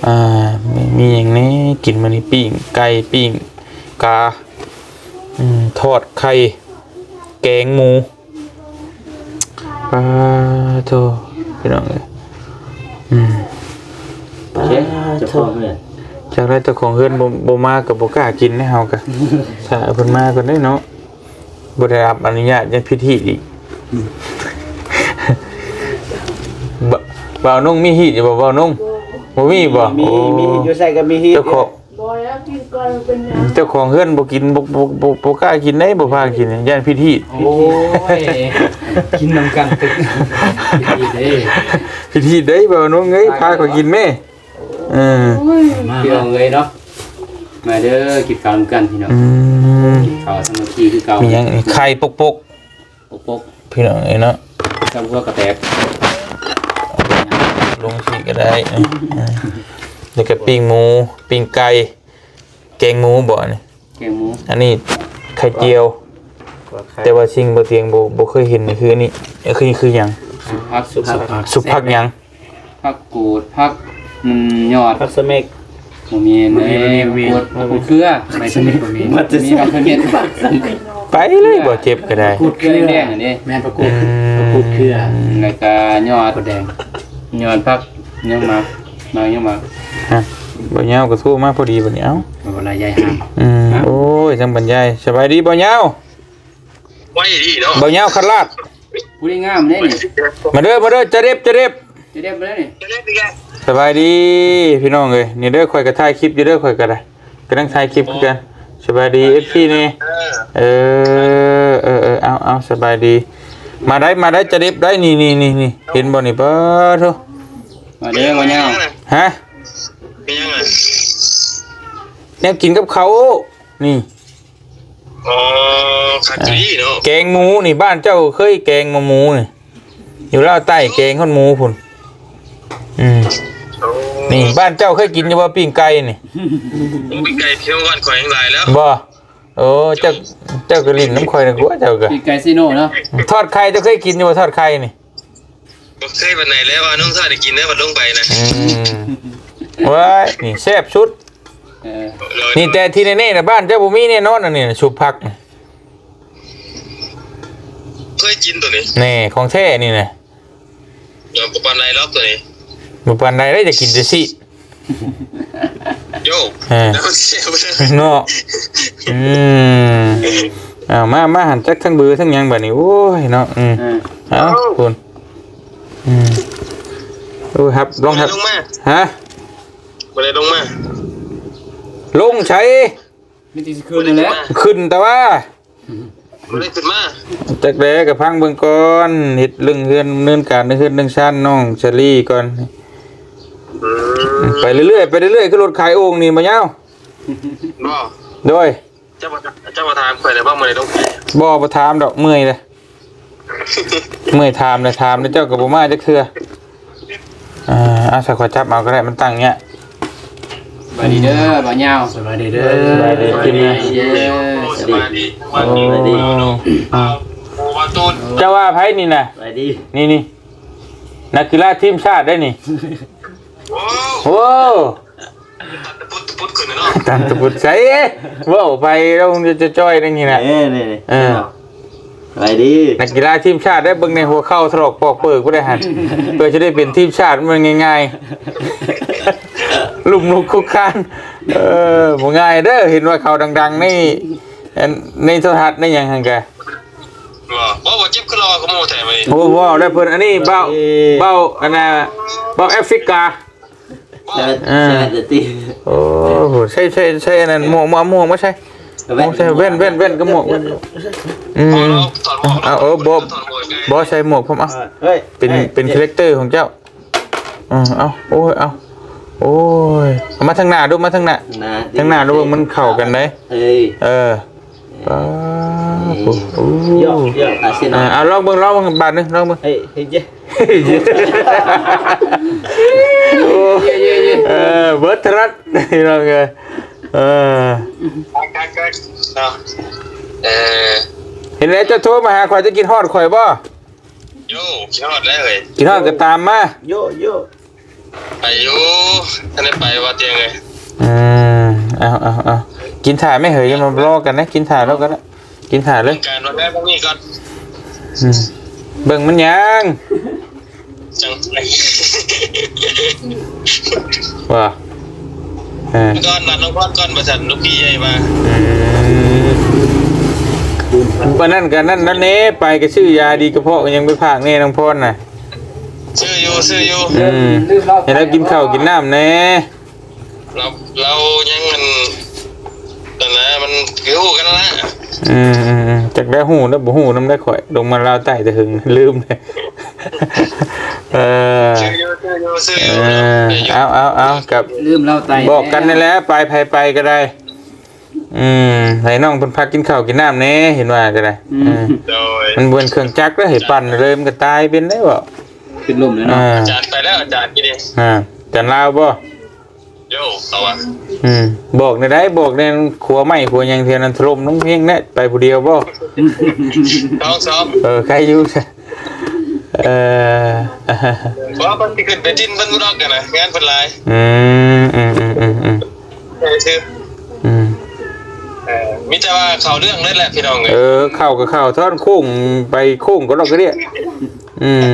ອ່າ ມີ ມີຫຍັງແດ່ກິນມື້ນີ້? ປີ້ງໄກ່ ປີ້ງກາ ອືມ ທອດໄຂ່ ແກງໝູ. ປາໂທ ພີ່ນ້ອງເອີຍ. ອືມ ໂອເຄ ເຈົ້າຂອງເຮືອນ ຈັກໄດ້ເຈົ້າຂອງເຮືອນບໍ່ ບໍ່ມາກໍບໍ່ກ້າກິນເດ້ເຮົາກໍ ຖ້າເພິ່ນມາກ່ອນເດ້ເນາະ. ບໍ່ໄດ້ຮັບອະນຸຍາດ ຍັງຜິດຮີດອີກ. ອືມ ບ- ບ່າວນຸ່ງມີຮີດຢູ່ບໍ່ ບ່າວນຸ່ງ? ບໍ່ມີບໍ່? ມີ ໂອ້ ມີ ຢູ່ໃສກໍມີຮີດ. ເຈົ້າຂອງ ບໍ່ແລ້ວ ກິນກ່ອນເປັນຫຍັງ? ເຈົ້າຂອງເຮືອນບໍ່ກິນ ບໍ່ ບໍ່ ບໍ່ ບໍ່ກ້າກິນເດ້ ບໍ່ພາກິນ ຢ້ານຜິດຮີດ. ໂອ້ຍ ກິນນຳກັນຕຶກ ຜິດຮີດເດ້ ຜິດຮີດເດ້ ບ່າວນຸ່ງເອີຍ ພາຂ້ອຍກິນແມ້. ເອີ ໂອ້ຍ ມາ ພີ່ນ້ອງເອີຍເນາະ ມາເດີ ກິນເຂົ້ານຳກັນພີ່ນ້ອງ. ອືມ ກິນເຂົ້າສາມັກຄີຄືເກົ່າ. ມີຫຍັງນີ້? ໄຂ່ປົກໆ ປົກໆ ພີ່ນ້ອງເອີຍເນາະ ຊຳຫົວກະແຕກ ລົງຊີ້ກໍໄດ້. ເອີ ແລ້ວກໍປີ້ງໝູ ປີ້ງໄກ່ ແກງໝູບໍ່ອັນນີ້? ແກງໝູ ອັນນີ້ໄຂ່ຈຽວ. ແຕ່ວ່າສິ່ງບໍ່ຕຽງບໍ່ ບໍ່ເຄີຍເຫັນນີ້ຄືອັນນີ້ ຄື ຄືຫຍັງ? ຊຸບຜັກ ຊຸບຜັກ ຊຸບຜັກຫຍັງ? ຜັກກູດ ຜັກ ອືມ ຍອດ ຜັກສະເມັກ ບໍ່ມີ ບໍ່ມີ ເດ້ ບໍ່ມີ ຜັກກູດ ຜັກກູດເຄືອ ໃບສະເມັກບໍ່ມີ ມີຜັກສະເມັກ ໄປເລີຍ ບໍ່ເຈັບກໍໄດ້ ຜັກກູດເຄືອແດງໆ ອັນນີ້ ແມ່ນ ຜັກກູດ ອືມ ຜັກກູດເຄືອ ແລ້ວກໍຍອດ ກົດແດງ ຍອດຜັກຫຍັງ ໝາກ ໝາກຫຍັງ ໝາກ ຮະ ບ່າວຍາວກໍໂທມາພໍດີບັດນີ້ ເອົ້າ ບໍ່ເປັນໄລ ຍາຍຫາງ ອືມ ຮະ ໂອ້ຍ ຈັ່ງບັນຍາຍ ສະບາຍດີບ່າວຍາວ ໄວດີເນາະ ບ່າວຍາວຄັນລາດ ຜູ້ນີ້ງາມເດ້ນີ້ ມາເດີ ມາເດີ ຈະເດັບ ຈະເດັບ ຈະເດັບມາເດີນີ້ ສະບາຍດີພີ່ນ້ອງເອີຍ ນີ້ເດີ ຂ້ອຍກໍຖ່າຍຄລິບຢູ່ເດີ ຂ້ອຍກໍໄດ້ ກຳລັງຖ່າຍຄລິບຄືກັນ ສະບາຍດີ ເອັຟຊີ ແດ່ ເອີ ເອີ ເອີ ເອົາ ເອົາ ສະບາຍດີ ມາໄດ້ ມາໄດ້ ຈະເດັບໄດ້ ນີ້ ນີ້ ນີ້ ນີ້ ເຫັນບໍ່ນີ້ ປາໂທ ມາເດີ ມາຍາວ ຮະ ມີຫຍັງ ແນວກິນກັບເຂົ້າ ນີ້ ອໍ ຄັກອີ່ຫຼີເນາະ ແກງໝູນີ້ ບ້ານເຈົ້າເຄີຍແກງໝູນີ້ ຢູ່ລາວໃຕ້ແກງຮອດໝູພຸ້ນ ອືມ ໂອ້ ນີ້ບ້ານເຈົ້າເຄີຍກິນຢູ່ບໍ່ ປີ້ງໄກ່ນີ້? ໂອ້ ປີ້ງໄກ່ແຖວບ້ານຂ້ອຍແຮ່ງຫຼາຍແລ້ວ ບໍ່? ໂອ້ ເຈົ້າ ເຈົ້າກໍຫຼິ້ນນຳຂ້ອຍນະ ກວ່າເຈົ້າກໍ ປີ້ງໄກ່ຊີໂນເນາະ ທອດໄຂ່ ເຈົ້າເຄີຍກິນຢູ່ບໍ່ ທອດໄຂ່ນີ້? ບໍ່ເຄີຍປານໃດແລ້ວ ວ່ານ້ອງຊາຍໄດ້ກິນແລ້ວ ບັດລົງໄປນະ ອືມ ວ້າຍ ນີ້ແຊບສຸດ ເອີ ນີ້ແຕ່ທີ່ແນ່ໆນະ ບ້ານເຈົ້າບໍ່ມີແນ່ນອນ ອັນນີ້ນະ ຊຸບຜັກ ເຄີຍກິນໂຕນີ້ ແນ່ ຂອງແທ້ນີ້ນະ ບໍ່ປານໃດດອກໂຕນີ້ ບໍ່ປານໃດເດ້ ຢາກກິນແຕ່ຊີ້ນ ໂຢ ເອີ ເນາະ ອືມ ເອົາ ມາ ມາ ຫັ້ນ ຈັກທັງເບີທັງຫຍັງບາດນີ້ ໂອ້ຍ ເນາະ ອືມ ເອີ ເອົາ ເອົ້າ ພຸ້ນ ອືມ ໂອ້ຍ ຮັບ ລອງຮັບ ບໍ່ໄດ້ລົງມາ ຮະ ບໍ່ໄດ້ລົງມາ ລົງໃສ? ມີແຕ່ຊິຂຶ້ນນັ້ນແຫຼະ ຂຶ້ນແຕ່ວ່າ ບໍ່ໄດ້ຂຶ້ນມາ ຈັກແດ່ ກໍຟັງເບິ່ງກ່ອນ ເຮັດເລື່ອງເຮືອນ ດຳເນີນການເລື່ອງເຮືອນເລື່ອງຊານນ້ອງສາລີກ່ອນ ອືມ ໄປເລື້ອຍໆ ໄປເລື້ອຍໆ ຄືລົດຂາຍໂອ່ງນີ້ບໍ່ຍາວ ບໍ່ ໂດຍ ເຈົ້າບໍ່ ເຈົ້າບໍ່ຖາມຂ້ອຍເລີຍວ່າມື້ໃດລົງໄປ ບໍ່ ບໍ່ຖາມດອກ ເມື່ອຍເດ້ ເມື່ອຍຖາມແລ້ວ ຖາມແລ້ວເຈົ້າກໍບໍ່ມາຈັກເທື່ອ ເອີ ເອົາ ໃສ່ຂ້ອຍຈັບເອົາກໍໄດ້ ມັນຕັ້ງຍາກ ສະບາຍດີເດີ ບ່າວຍາວ ສະບາຍດີເດີ ສະບາຍດີ ສະບາຍດີ ສະບາຍດີ ໂອ້ ເຈົ້າວ່າໃຜນີ້ນະ ສະບາຍດີ ນີ້ໆ ນັກກິລາທີມຊາດໄດ໋ນີ້ ໂອ້ ໂອ້ ຕັນຕະປຸດຕະປຸດຂຶ້ນເນາະ ຕັນຕະປຸດໃສ ເວົ້າໄປລະ ຈະຈ່ອຍໆ ນີ້ນະ ເອີ ນີ້ ນີ້ ເອີ ສະບາຍດີ ນັກກິລາທີມຊາດໄດ້ ເບິ່ງໃນຫົວເຂົ່າຖະຫຼອກປອກເປີກບໍ່ໄດ້ຫັ້ນ ເພື່ອຈະໄດ້ເປັນທີມຊາດ ມັນບໍ່ແມ່ນງ່າຍໆ ລົ້ມລຸກຄຸກຄານ ເອີ ບໍ່ງ່າຍເດີ ເຫັນວ່າເຂົາດັງໆ ໃນ ອັນ ໃນໂທລະທັດໃນຫຍັງຫັ້ນກະ ບໍ່ ບໍ່ ບໍ່ເຈັບຄືລໍຂະໂມຍແທ້ເວີຍ ໂອ້ ເວົ້າແລ້ວເພິ່ນ ອັນນີ້ເບົາ ເບົາ ອັນນ່າ ເບົາແອຟຣິກາ ເອີ ເອີ ໂອ້ ໃສ່ ໃສ່ ໃສ່ອັນນັ້ນ ໝວກ ໝວກ ໝວກມາໃສ່ ໝວກໃສ່ ແວ່ນ ແວ່ນ ແວ່ນກັບໝວກ ແວ່ນ ອືມ ເອົາ ເອີ ບໍ່ ບໍ່ໃສ່ໝວກ ເອົາ ເອີຍ ເປັນ ເປັນຄາແຣັກເຕີຂອງເຈົ້າ ເອີ ເອົາ ໂອ້ຍ ເອົາ ໂອ້ຍ ເອົາມາທາງໜ້າດູ ມາທາງໜ້າ ທາງໜ້າດູ ມັນເຂົ້າກັນໄດ໋ ເອີຍ ເອີ ປາດ ໂອ້ ເອົາ ລອງເບິ່ງ ລອງເບິ່ງບາດໜຶ່ງ ລອງເບິ່ງ ເຮີ້ຍ ເຮີ້ຍ ໂອ້ ເອີ ເບິດທັດ ພີ່ນ້ອງເອີຍ ເອີ ເອີ ເຫັນແລ້ວເຈົ້າໂທມາຫາຂ້ອຍ ຈະກິນຮອດຂ້ອຍບໍ່? ໂຢ ກິນຮອດແລ້ວເອີຍ ກິນຮອດກໍຕາມມາ ໂຢ ໂຢ ໄປຢູ່ ທັນໄດ້ໄປວ່າຕຽງເອີຍ ອືມ ເອົາ ເອົາ ເອົາ ກິນຖ້າແມ່ເຮີຍ ຢ່າມາລໍກັນນະ ກິນຖ້າລະກັນນະ ກິນຖ້າເລີຍ ການວ່າແມ່ນນີ້ກ່ອນ ອືມ ເບິ່ງມັນຫຍັງ ຈັ່ງ ວ່າ ເອີ ກ່ອນ ນັດນ້ອງພອນກ່ອນ ວ່າຊັ້ນ ລູກພີ່ໃຫຍ່ວ່າ. ອືມ ປານນັ້ນກໍນັ້ນນັ້ນແດ່ ໄປກໍຊື້ຢາດີກະເພາະຫຍັງໄປຝາກແດ່ ນ້ອງພອນນະ. ຊື້ຢູ່ ຊື້ຢູ່. ອືມ ໃຫ້ລາວກິນເຂົ້າກິນນ້ຳແດ່. ລາວ ລາວຍັງ ອັນ ອັນນະ ມັນຄືຮູ້ກັນລະ. ອືມໆໆ ຈັກໄດ້ຮູ້ແລ້ວ ບໍ່ຮູ້ນຳໄດ້ຂ້ອຍ ລົງມາລາວໃຕ້ແຕ່ຫຶງ ລືມ. ເອີ ຊື້ຢູ່ ຊື້ຢູ່ ຊື້ຢູ່. ເອີ ເອົາໆໆ ກັບ ລືມລາວໃຕ້ ບອກກັນນີ້ແຫຼະ ໄປ ໃຜໄປກໍໄດ້. ອືມ ໃຫ້ນ້ອງເພິ່ນພັກກິນເຂົ້າກິນນ້ຳແດ່ ເຫັນວ່າກໍໄດ້. ອືມ ອືມ ໂດຍ ມັນບໍ່ແມ່ນເຄື່ອງຈັກເດ້ ໃຫ້ປັ່ນເລີຍ ມັນກໍຕາຍເປັນໄດ້ບໍ່? ເປັນລົມເລີຍເນາະ. ອາ ອາຈານໄປແລ້ວ ອາຈານກິນເອງ. ອາ ອາຈານລາວບໍ່? ໂຢ ເຂົາວ່າ ອືມ ບອກແນວໃດ ບອກແນວ ຂົວໄມ້ຂົວຫຍັງແຖວນັ້ນຖະຫຼົ່ມລົງເພງແນະ ໄປຜູ້ດຽວບໍ່? ສອງ ສອງ ເອີ ໃຄຢູ່. ເອີ ບໍ່ ເພິ່ນຊິຂຶ້ນໄປດິນເພິ່ນຢູ່ດອກຫັ້ນນະ ງານເພິ່ນຫຼາຍ. ອືມ ອືມໆໆໆ ໃຊ່ຊື່ ອືມ ເອີ ມີແຕ່ວ່າເຂົ້າເລື່ອງເລີຍແຫຼະພີ່ນ້ອງເອີຍ. ເອີ ເຂົ້າກໍເຂົ້າ ທ້ອນໂຄ້ງໄປໂຄ້ງກໍດອກກະເດຍ. ອືມ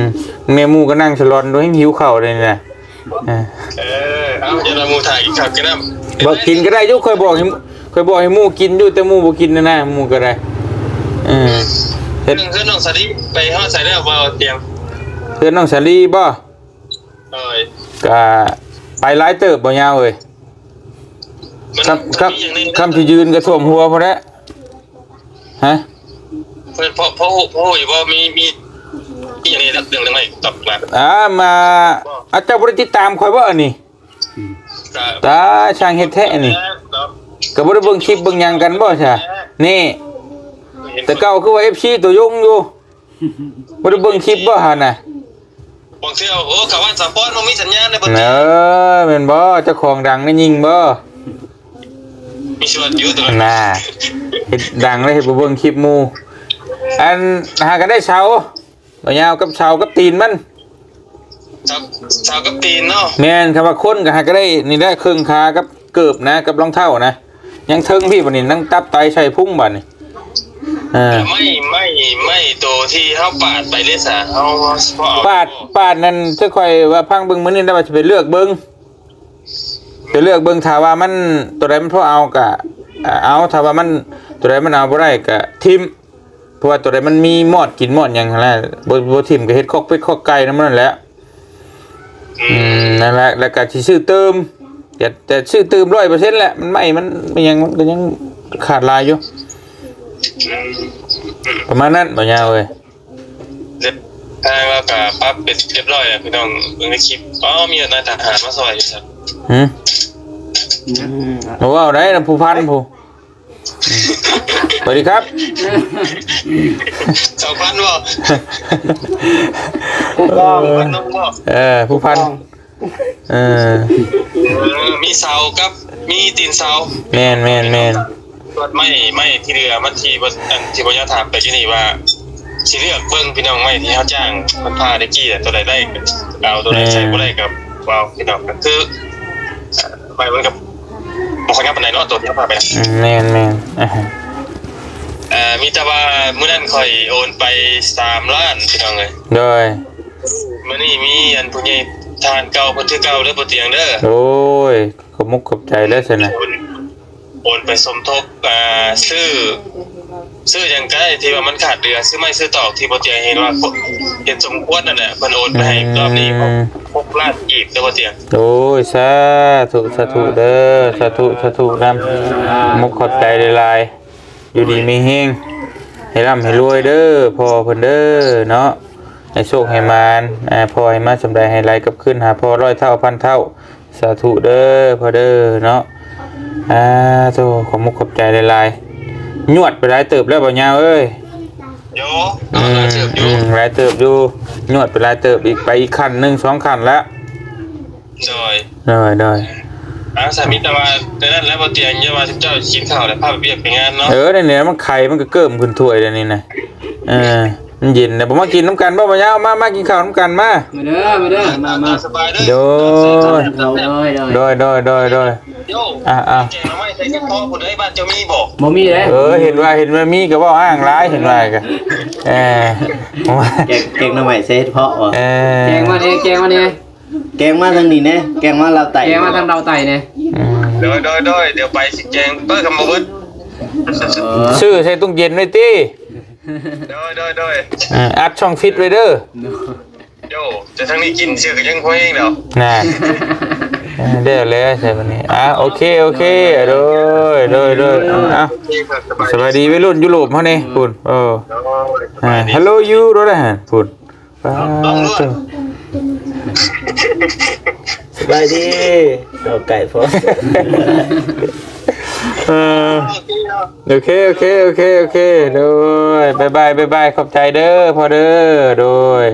ແມ່ໝູ່ກໍນັ່ງສະຫຼອນໂດຍ ຫິວເຂົ້າເລີຍນີ້ນະ. ເອີ ເອີ ເອົາ ຢ່າລະໝູ່ຖ້າກິນເຂົ້າກິນນ້ຳ. ບໍ່ກິນກໍໄດ້ຢູ່ ຂ້ອຍບອກໃຫ້ ຂ້ອຍບອກໃຫ້ໝູ່ກິນຢູ່ ແຕ່ໝູ່ບໍ່ກິນນະນະ ໝູ່ກໍໄດ້. ເອີ ເຮັດ ເຮືອນ ເຮືອນນ້ອງສາລີໄປຮອດໃສແລ້ວບໍ່ຕຽງ? ເຮືອນນ້ອງສາລີບໍ່? ໂດຍ ກະໄປຫຼາຍເຕີບບໍ່ຍາວເອີຍ. ມັນ ຄຳ ຄຳ ມີຫຍັງແດ່ ຄຳທີ່ຢືນກໍຖ້ວມຫົວພຸ້ນແຫຼະ. ຮະ? ເພິ່ນພໍ ພໍຮູ້ ພໍຮູ້ຢູ່ບໍ່? ມີ ມີ ມີຫຍັງໃນເລື່ອງ ເລື່ອງໃໝ່ຕອບມາ? ອ່າ ມາ ອ່າ ເຈົ້າບໍ່ໄດ້ຕິດຕາມຂ້ອຍບໍ່ອັນນີ້? ອືມ ຕາຍ ຊ່າງເຮັດແທ້ອັນນີ້. ເນາະ ກໍບໍ່ໄດ້ເບິ່ງຄລິບເບິ່ງຫຍັງກັນບໍ່ຊະ? ນີ້ ເຫັນ ແຕ່ເກົ່າຄືວ່າເອັຟຊີຕົວຍົງຢູ່. ບໍ່ໄດ້ເບິ່ງຄລິບບໍ່ຫັ້ນນະ? ບາງເທື່ອ ໂອ້ ເຂົາວ່າສາປອນບໍ່ມີສັນຍານເດ້ ເບິ່ງ ເອີ ແມ່ນບໍ່? ເຈົ້າຂອງດັງໄດ້ຍິງບໍ່? ມີສ່ວນຢູ່ຕົວນັ້ນນະ ເຮັດດັງແລ້ວເຮັດບໍ່ເບິ່ງຄລິບໝູ່. ອັນ ຫາກໍໄດ້ເສົາ ບໍ່ຍາວກັບເສົາກັບຕີນມັນ ເສົາ ເສົາກັບຕີນເນາະ. ແມ່ນ ຄຳວ່າຄົນກໍຫາກໍໄດ້ນີ້ແຫຼະ ເຄິ່ງຂາກັບເກີບນະ ກັບລອງເທົ້ານະ. ຍັງເທິງພີ້ບັດນີ້ ຍັງຕັບໄຕໄສ້ພຸງບັດນີ້. ເອີ ແລ້ວໄມ້ ໄມ້ ໄມ້ໂຕທີ່ເຮົາປາດໄປເດ້ຊະ ເຮົາ ເຮົາ ເຮົາຊິພໍເອົາ ປາດ ປາດນັ້ນ ຄືຂ້ອຍວ່າຟັງເບິ່ງມື້ນີ້ນະ ວ່າຊິໄປເລືອກເບິ່ງ ໄປເລືອກເບິ່ງ ຖ້າວ່າມັນ ໂຕໃດມັນພໍເອົາກະເອົາ ຖ້າວ່າມັນ ໂຕໃດມັນເອົາບໍ່ໄດ້ກະຖິ້ມ ເພາະວ່າໂຕໃດມັນມີມອດກິນມອດຫຍັງຫັ້ນແຫຼະ ບໍ່ ບໍ່ຖິ້ມກະເຮັດຄອກເປັດຄອກໄກ່ນຳມັນນັ້ນແຫຼະ. ອືມ ອືມ ນັ້ນແຫຼະ ແລ້ວກໍຊິຊື້ຕື່ມ ແຕ່ ແຕ່ຊື້ຕື່ມຮ້ອຍເປີເຊັນແຫຼະ ມັນໄມ້ ມັນ ມັນຫຍັງ ມັນກໍຍັງຂາດຫຼາຍຢູ່ ປະມານນັ້ນ ບໍ່ຍາວເອີຍ. ທາງລາວກໍປັບເປັນຮຽບຮ້ອຍແລ້ວ ພີ່ນ້ອງເບິ່ງໃນຄລິບ. ອໍ ມີນາຍທະຫານມາຊ່ອຍຢູ່ຊັ້ນ. ຫື? ອືມ ບໍ່ເວົ້າໄດ້ນະ ຜູ້ພັນຜູ້ ສະຫວັດດີຄັບ ສອງພັນບໍ່? ຜູ້ກອງ ເອີ ຜູ້ພັນ ເອີ ເອີ ມີເສົາກັບມີຕີນເສົາ. ແມ່ນໆໆ ສ່ວນໄມ້ ໄມ້ທີ່ເຫຼືອມັນທີ່ບໍ່ ອັນທີ່ບໍ່ຍາຖາມໄປຢູ່ນີ້ວ່າ ຊິເລືອກເບິ່ງພີ່ນ້ອງ ໄມ້ທີ່ເຮົາຈ້າງເພິ່ນຜ່າແຕ່ກີ້ ໂຕໃດໄດ້ກໍເອົາ ໂຕໃດໃຊ້ບໍ່ໄດ້ກໍເອົາ ພີ່ນ້ອງ ກໍຄື ໄມ້ມັນກໍບໍ່ຄ່ອຍງາມປານໃດເນາະ ໂຕທີ່ເຮົາພາໄປນະ. ອືມ ແມ່ນໆ ເອີ ມີແຕ່ວ່າມື້ນັ້ນຂ້ອຍໂອນໄປສາມລ້ານ ພີ່ນ້ອງເອີຍ. ໂດຍ ມື້ນີ້ມີອັນຜູ້ໃຫຍ່ທະຫານເກົ່າເພິ່ນຄືເກົ່າເດີ ບໍ່ຕຽງເດີ. ໂອ້ຍ ຂອບມຸກຂອບໃຈເດີຊັ້ນນະ. ໂອນ ໂອນໄປສົມທົບ ອ່າ ຊື້ ຊື້ຫຍັງກໍໄດ້ທີ່ວ່າມັນຂາດເຫຼືອ ຊື້ໄມ້ຊື້ຕອກທີ່ບໍ່ເຕີຍເຫັນວ່າ ເຫັນສົມຄວນນັ້ນແຫຼະ ເພິ່ນໂອນໄປໃຫ້ ອືມ ຮອບນີ້ຫົກລ້ານກີບເດີບໍ່ເຕີຍ. ໂອ້ຍ ສາທຸ ສາທຸເດີ ສາທຸ ສາທຸນຳ ມຸກຂອບໃຈຫຼາຍໆ ຢູ່ດີມີແຮງ ໃຫ້ລ່ຳໃຫ້ລວຍເດີພໍ່ເພິ່ນເດີເນາະ ໃຫ້ໂຊກໃຫ້ໝານ ອ່າ ພໍ່ໃຫ້ມາສ່ຳໃດໃຫ້ໄຫຼກັບຄືນຫາພໍ່ຮ້ອຍເທົ່າພັນເທົ່າ. ສາທຸເດີພໍ່ເດີເນາະ. ອາໂທ້ ຂອບມຸກຂອບໃຈຫຼາຍໆ. ຍວດໄປຫຼາຍເຕີບແລ້ວບໍ່ຍາວເອີຍ. ໂຍ ອືມ ຫຼາຍເຕີບຢູ່ ອືມ ຫຼາຍເຕີບຢູ່. ຍວດໄປຫຼາຍເຕີບອີກ ໄປອີກຂັ້ນໜຶ່ງສອງຂັ້ນແລ້ວ. ໂດຍ ໂດຍ ໂດຍ. ອາ ສາມີແຕ່ວ່າແຕ່ນັ້ນແຫຼະ ບໍ່ຕຽງ ຢ່າວ່າເຈົ້າກິນເຂົ້າແລ້ວພາໄປວຽກໄປງານເນາະ. ເອີ ນັ້ນແຫຼະ ມັນໄຂ່ມັນກໍເກີມຂຶ້ນຖ້ວຍແລ້ວນີ້ນະ. ເອີ. ມັນເຢັນແລ້ວ ບໍ່ມາກິນນຳກັນບໍ່ ບໍ່ຍາວ? ມາ ມາກິນເຂົ້ານຳກັນມາ. ມາເດີ ມາເດີ ມາ ມາ ມາ ສະບາຍເດີ ໂດຍ ໂດຍ ໂດຍ ໂດຍ ໂດຍ ໂດຍ ໂດຍ ໂດຍ ໂດຍ ອ່າ ອ່າ ແກງໜໍ່ໄມ້ໃສ່ເຫັດເຜາະພຸ້ນເດ້ ບ້ານເຈົ້າມີບໍ່? ບໍ່ມີເດ້. ເອີ ເຫັນວ່າ ເຫັນວ່າມີກໍເວົ້າອ້າງຫຼາຍ ເຫັນວ່າກໍ ເອີ ແກງ ແກງໜໍ່ໄມ້ໃສ່ເຫັດເຜາະບໍ່? ເອີ ແກງມາແດ່ ແກງມາແດ່. ແກງມາທາງນີ້ແດ່ ແກງມາລາວໃຕ້ ແກງມາທາງລາວໃຕ້ແດ່. ອືມ ໂດຍ ໂດຍ ໂດຍ ດຽວໄປຊິແກງເບີກຳມາເບິດ. ເອີ ຊື້ໃສ່ຕູ້ເຢັນໄວ້ຕິ. ໂດຍ ໂດຍ ໂດຍ ເອີ ອັດຊ່ອງຟິດໄວ້ເດີ. ໂດຍ ແຕ່ທາງນີ້ກິນຊື່ກໍຍັງພໍແຮງດອກ ນະ. ເອີ ແລ້ວແຫຼະໃສ່ບັດນີ້ ອ່າ ໂອເຄ ໂອເຄ ໂດຍ ໂດຍ ໂດຍ ເອົາ ສະບາຍດີໄວລຸ້ນຢູໂຣບເຮົານີ້ ພຸ້ນ ເອີ ໂດຍ ອ່າ Hello you ໂດຍນະ ພຸ້ນ. ປ້າດໂທ້ ສະບາຍດີ ເອົາໄກ່ພໍ ເອີ ໂອເຄ ໂອເຄ ໂອເຄ ໂອເຄ ໂດຍ ບາຍບາຍ ບາຍບາຍ ຂອບໃຈເດີພໍ່ເດີ ໂດຍ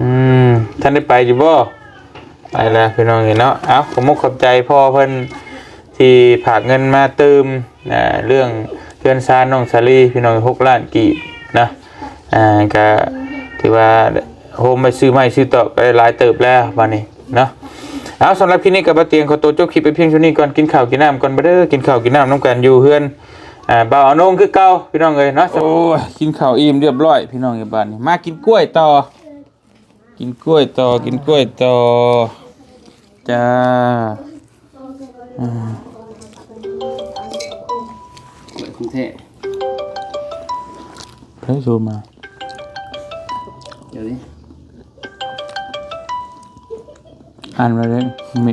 ອືມ ທັນໄດ້ໄປຢູ່ບໍ່? ໄປແລ້ວພີ່ນ້ອງເອີຍເນາະ. ເອົາ ຂອບມຸກຂອບໃຈພໍ່ເພິ່ນທີ່ຝາກເງິນມາຕື່ມ ອ່າ ເລື່ອງເຮືອນຊານນ້ອງສາລີ ພີ່ນ້ອງ ຫົກລ້ານກີບນະ. ອ່າ ກະຖືວ່າໂຮມໄປຊື້ໄມ້ຊື້ຕອກກໍໄດ້ຫຼາຍເຕີບແລ້ວບາດນີ້ເນາະ. ເອົາ ສຳລັບຄລິບນີ້ກໍບ່າວຕຽງຂໍໂຕຈົບຄລິບໄປພຽງເທົ່ານີ້ກ່ອນ. ກິນເຂົ້າກິນນ້ຳກ່ອນເດີ້ ກິນເຂົ້າກິນນ້ຳນຳກັນຢູ່ເຮືອນ ອ່າ ບ່າວອານົງຄືເກົ່າ ພີ່ນ້ອງເອີຍເນາະ. ໂອ້ຍ ກິນເຂົ້າອີ່ມຮຽບຮ້ອຍ ພີ່ນ້ອງເອີຍ. ບາດນີ້ມາກິນກ້ວຍຕໍ່ ກິນກ້ວຍຕໍ່ ກິນກ້ວຍຕໍ່ ຈ້າ. ອືມ ແທ້ ໃຜໂທມາ? ດຽວນີ້ ອ່ານວ່າເດ້ ມິ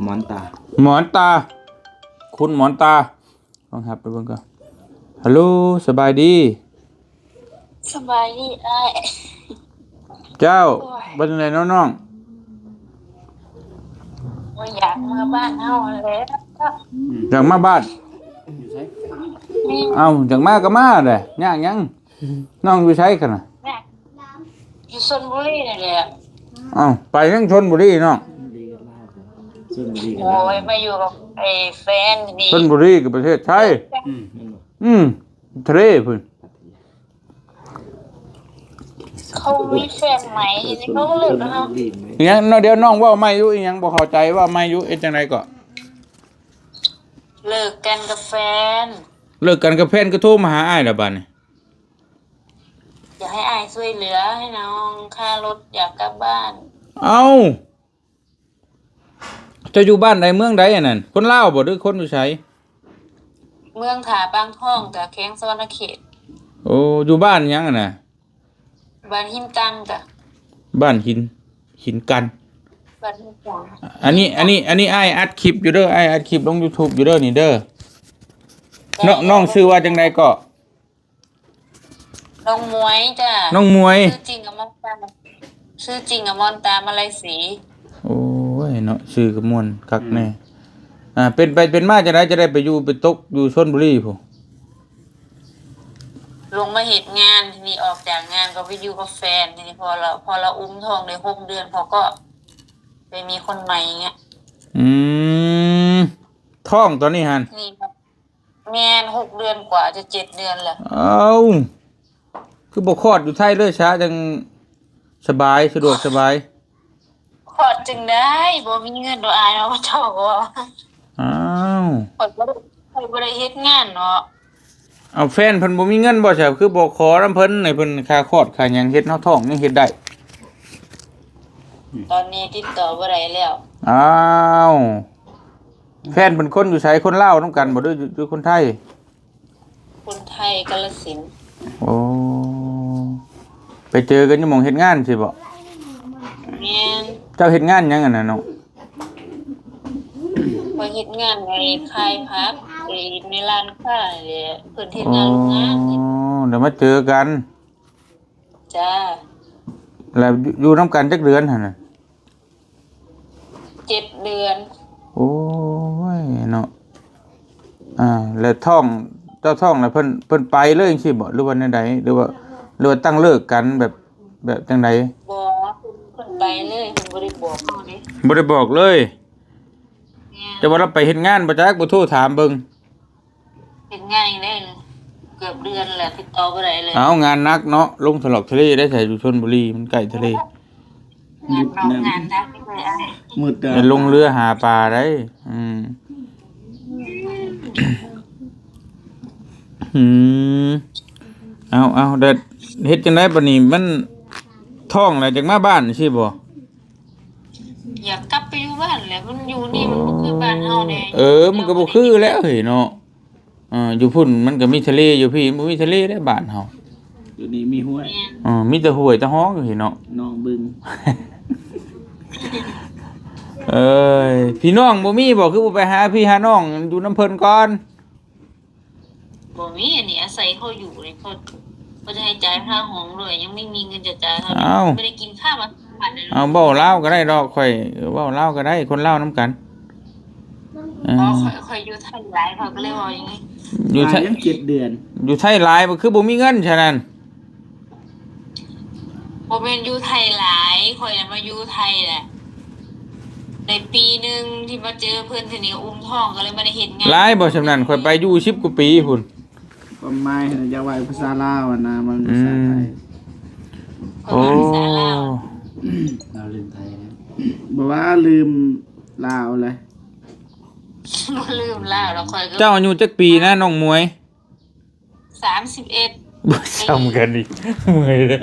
ໝອນຕາ ໝອນຕາ ຄຸນໝອນຕາ. ລອງຮັບໄປເບິ່ງກ່ອນ. ຮັລໂຫຼ ສະບາຍດີ. ສະບາຍດີອ້າຍ. ເຈົ້າ ໂອ້ຍ ເປັນຈັ່ງໃດນ້ອງໆ? ໂອ້ຍ ຢາກເມືອບ້ານເຮົາຫັ້ນແຫຼະ. ອືມ ຢາກມາບ້ານ. ຢູ່ໃສ? ແມ່ນ. ເອົ້າ ຢາກມາກໍມາແຫຼະ ຍາກຫຍັງ? ນ້ອງຢູ່ໃສກັນນະ? ຢູ່ຊົນບຸລີນີ້ແຫຼະ. ເອົ້າ ໄປຍັງຊົນບຸລີນ້ອງ? ຊົນບຸລີກັນ. ໂອ້ຍ ມາຢູ່ກັບໄອ້ແຟນນີ້. ຊົນບຸລີກັບປະເທດໄທ. ອືມ ແມ່ນບໍ່? ອືມ ທະເລພຸ້ນ. ເຂົາມີແຟນໃໝ່ ເຂົາກໍເລີກກັນເນາະ. ອີຫຍັງເນາະ? ດຽວນ້ອງເວົ້າໃໝ່ຢູ່. ອີຫຍັງບໍ່ເຂົ້າໃຈ? ເວົ້າໃໝ່ຢູ່. ເຮັດຈັ່ງໃດເກາະ? ເລີກກັນກັບແຟນ. ເລີກກັນກັບແຟນ ກໍໂທມາຫາອ້າຍລະບາດນີ້. ຢາກໃຫ້ອ້າຍຊ່ວຍເຫຼືອໃຫ້ນ້ອງຄ່າລົດ ຢາກກັບບ້ານ. ເອົ້າ ເຈົ້າຢູ່ບ້ານໃດເມືອງໃດອັນນັ້ນ? ຄົນລາວບໍ່ ຫຼືຄົນຢູ່ໃສ? ເມືອງທ່າປາງທອງ ກະແຂວງສະຫວັນນະເຂດ. ໂອ້ ຢູ່ບ້ານຫຍັງຫັ້ນນະ? ບ້ານຫີນຕັງກະ. ບ້ານຫີນ ຫີນກັນ. ບ້ານຫີນຕັງ. ອັນນີ້ ອັນນີ້ ອັນນີ້ອ້າຍອັດຄລິບຢູ່ເດີ ອ້າຍອັດຄລິບລົງຢູທູບຢູ່ເດີນີ້ເດີ. ນ້ອງ ນ້ອງຊື່ວ່າຈັ່ງໃດເກາະ? ນ້ອງໝວຍຈ້າ. ນ້ອງໝວຍ. ຊື່ຈິງອະມອນຕາ ຊື່ຈິງອະມອນຕາ ມາໄລສີ. ໂອ້ຍເນາະ ຊື່ກໍມ່ວນຄັກແນ່. ອືມ ອ່າ ເປັນໄປເປັນມາຈັ່ງໃດ ຈະໄດ້ໄປຢູ່ໄປຕົກຢູ່ຊົນບຸລີພຸ້ນ? ລົງມາເຮັດງານ ທີນີ້ອອກຈາກງານກໍໄປຢູ່ກັບແຟນ. ທີນີ້ພໍລາວ ພໍລາວອຸ້ມທ້ອງໄດ້ຫົກເດືອນ ເຂົາກໍໄປມີຄົນໃໝ່ເນຍ. ອືມ ທ້ອງຕອນນີ້ຫັ້ນ? ນີ້ ແມ່ນ ຫົກເດືອນກວ່າ ຈະເຈັດເດືອນແລ້ວ. ເອົ້າ ຄືບໍ່ຄອດຢູ່ໄທເລີຍຊະ ຈັ່ງສະບາຍ ສະດວກສະບາຍ. ຄອດຈັ່ງໃດ ບໍ່ມີເງິນດອກອ້າຍເນາະ ເຈົ້າກໍ. ອ້າວ ຂ້ອຍບໍ່ໄດ້ ຂ້ອຍບໍ່ໄດ້ເຮັດງານເນາະ. ເອົາ ແຟນເພິ່ນບໍ່ມີເງິນບໍ່ຊະ ຄືບໍ່ຂໍນຳເພິ່ນ ໃຫ້ເພິ່ນຄ່າຄອດຄ່າຫຍັງ ເຮັດເຮົາທ້ອງຍັງເຮັດໄດ້? ຕອນນີ້ຕິດຕໍ່ບໍ່ໄດ້ແລ້ວ. ອ້າວ ແຟນເພິ່ນຄົນຢູ່ໃສ? ຄົນລາວນຳກັນບໍ່ ຫຼື ຫຼືຄົນໄທ? ຄົນໄທ ກາລະສິນ. ໂອ້ ໄປເຈີກັນຢູ່ໝ່ອງເຮັດງານຊີ້ບໍ? ແມ່ນ. ເຈົ້າເຮັດງານຫຍັງຫັ້ນນະນ້ອງ? ຂ້ອຍເຮັດງານ ໄອ້ ຂາຍຜັກ ໄອ້ ໃນຮ້ານຄ້າແຫຼະ. ເພິ່ນເຮັດງານໂຮງງານ. ອໍ ແລ້ວມາເຈີກັນ. ຈ້າ. ແລ້ວຢູ່ ຢູ່ນຳກັນຈັກເດືອນຫັ້ນນະ? ເຈັດເດືອນ. ໂອ້ຍເນາະ. ອ່າ ແລ້ວທ້ອງ ເຈົ້າທ້ອງແລ້ວເພິ່ນ ເພິ່ນໄປເລີຍຈັ່ງຊີ້ບໍ ຫຼືວ່າແນວໃດ? ຫຼືວ່າ ຫຼືວ່າຕັ້ງເລີກກັນແບບ ແບບຈັ່ງໃດ? ບໍ່ ເພິ່ນໄປເລີຍ ເພິ່ນບໍ່ໄດ້ບອກເຮົາເດ້. ບໍ່ໄດ້ບອກເລີຍ? ແມ່ນ. ແຕ່ວ່າລາວໄປເຮັດງານບໍ່ຈັກ ບໍ່ໂທຖາມເບິ່ງ. ເຮັດງານເດ້. ເກືອບເດືອນແລ້ວ ຕິດຕໍ່ບໍ່ໄດ້ເລີຍ. ເອົ້າ ງານໜັກເນາະ ລົງທະລອກທະເລໄດ້ ໃສຢູ່ຊົນບຸລີ ມັນໃກ້ທະເລ. ງານເນາະ ງານໜັກເລີຍອ້າຍ. ມືດ ແມ່ນລົງເຮືອຫາປາໄດ໋. ອືມ ອືມ ເອົາ ເອົາ ແລ້ວເຮັດຈັ່ງໃດບັດນີ້? ມັນທ້ອງແລ້ວ ຢາກມາບ້ານຊີ້ບໍ່? ຢາກກັບໄປຢູ່ບ້ານແຫຼະ ມັນຢູ່ນີ້ມັນບໍ່ຄືບ້ານເຮົາແດ່. ເອີ ມັນກໍບໍ່ຄືແລ້ວເຮີ້ຍເນາະ. ເອີ ຢູ່ພຸ້ນມັນກໍມີທະເລ ຢູ່ພີ້ບໍ່ມີທະເລເດ້ບ້ານເຮົາ. ຢູ່ນີ້ມີຫ້ວຍ. ແມ່ນ. ເອີ ມີແຕ່ຫ້ວຍແຕ່ຮ່ອງຢູ່ພີ້ເນາະ ໜອງບຶງ. ເອີຍ ພີ່ນ້ອງບໍ່ມີບໍ່? ຄືບໍ່ໄປຫາພີ່ຫານ້ອງຢູ່ນຳເພິ່ນກ່ອນ? ບໍ່ມີ ອັນນີ້ອາໄສເຂົາຢູ່ເດ້ ເຂົາ ເຂົາຈະໃຫ້ຈ່າຍຄ່າຫ້ອງດ້ວຍ ຍັງບໍ່ມີເງິນຈະຈ່າຍເຂົາ. ອ້າວ ບໍ່ໄດ້ກິນຂ້າວມາ ເອົາ ເວົ້າລາວກໍໄດ້ດອກ ຂ້ອຍເວົ້າລາວກໍໄດ້ ຄົນລາວນຳກັນ. ເອີ ຂ້ອຍ ຂ້ອຍຢູ່ໄທຫຼາຍ ຂ້ອຍກໍເລີຍເວົ້າຢ່າງນີ້. ຢູ່ໄທ ຫຼາຍ ຍັງເຈັດເດືອນ. ຢູ່ໄທຫຼາຍ ຄືບໍ່ມີເງິນຊະນັ້ນ? ບໍ່ແມ່ນຢູ່ໄທຫຼາຍ ຂ້ອຍນະມາຢູ່ໄທແຫຼະ ໄດ້ປີໜຶ່ງທີ່ມາເຈີເພິ່ນ ທີນີ້ກໍອຸມທ້ອງ ກໍເລີຍບໍ່ໄດ້ເຮັດງານ. ຫຼາຍບໍ່ຊ່ຳນັ້ນ? ຂ້ອຍໄປຢູ່ສິບກວ່າປີພຸ້ນ. ຄວາມໝາຍຫັ້ນ ຢາກເວົ້າພາສາລາວຫັ້ນນະ ມັນພາສາໄທ. ອືມ ໂອ້ ພາສາລາວ ລາວລືມໄທແລ້ວ. ບໍ່ວ່າລືມລາວແຫຼະ. ບໍ່ລືມລາວດອກ ຂ້ອຍກໍ. ເຈົ້າອາຍຸຈັກປີນະ ນ້ອງໝວຍ? ສາມສິບເອັດ. ບໍ່ ສ່ຳກັນອີກ ເມື່ອຍເດ້.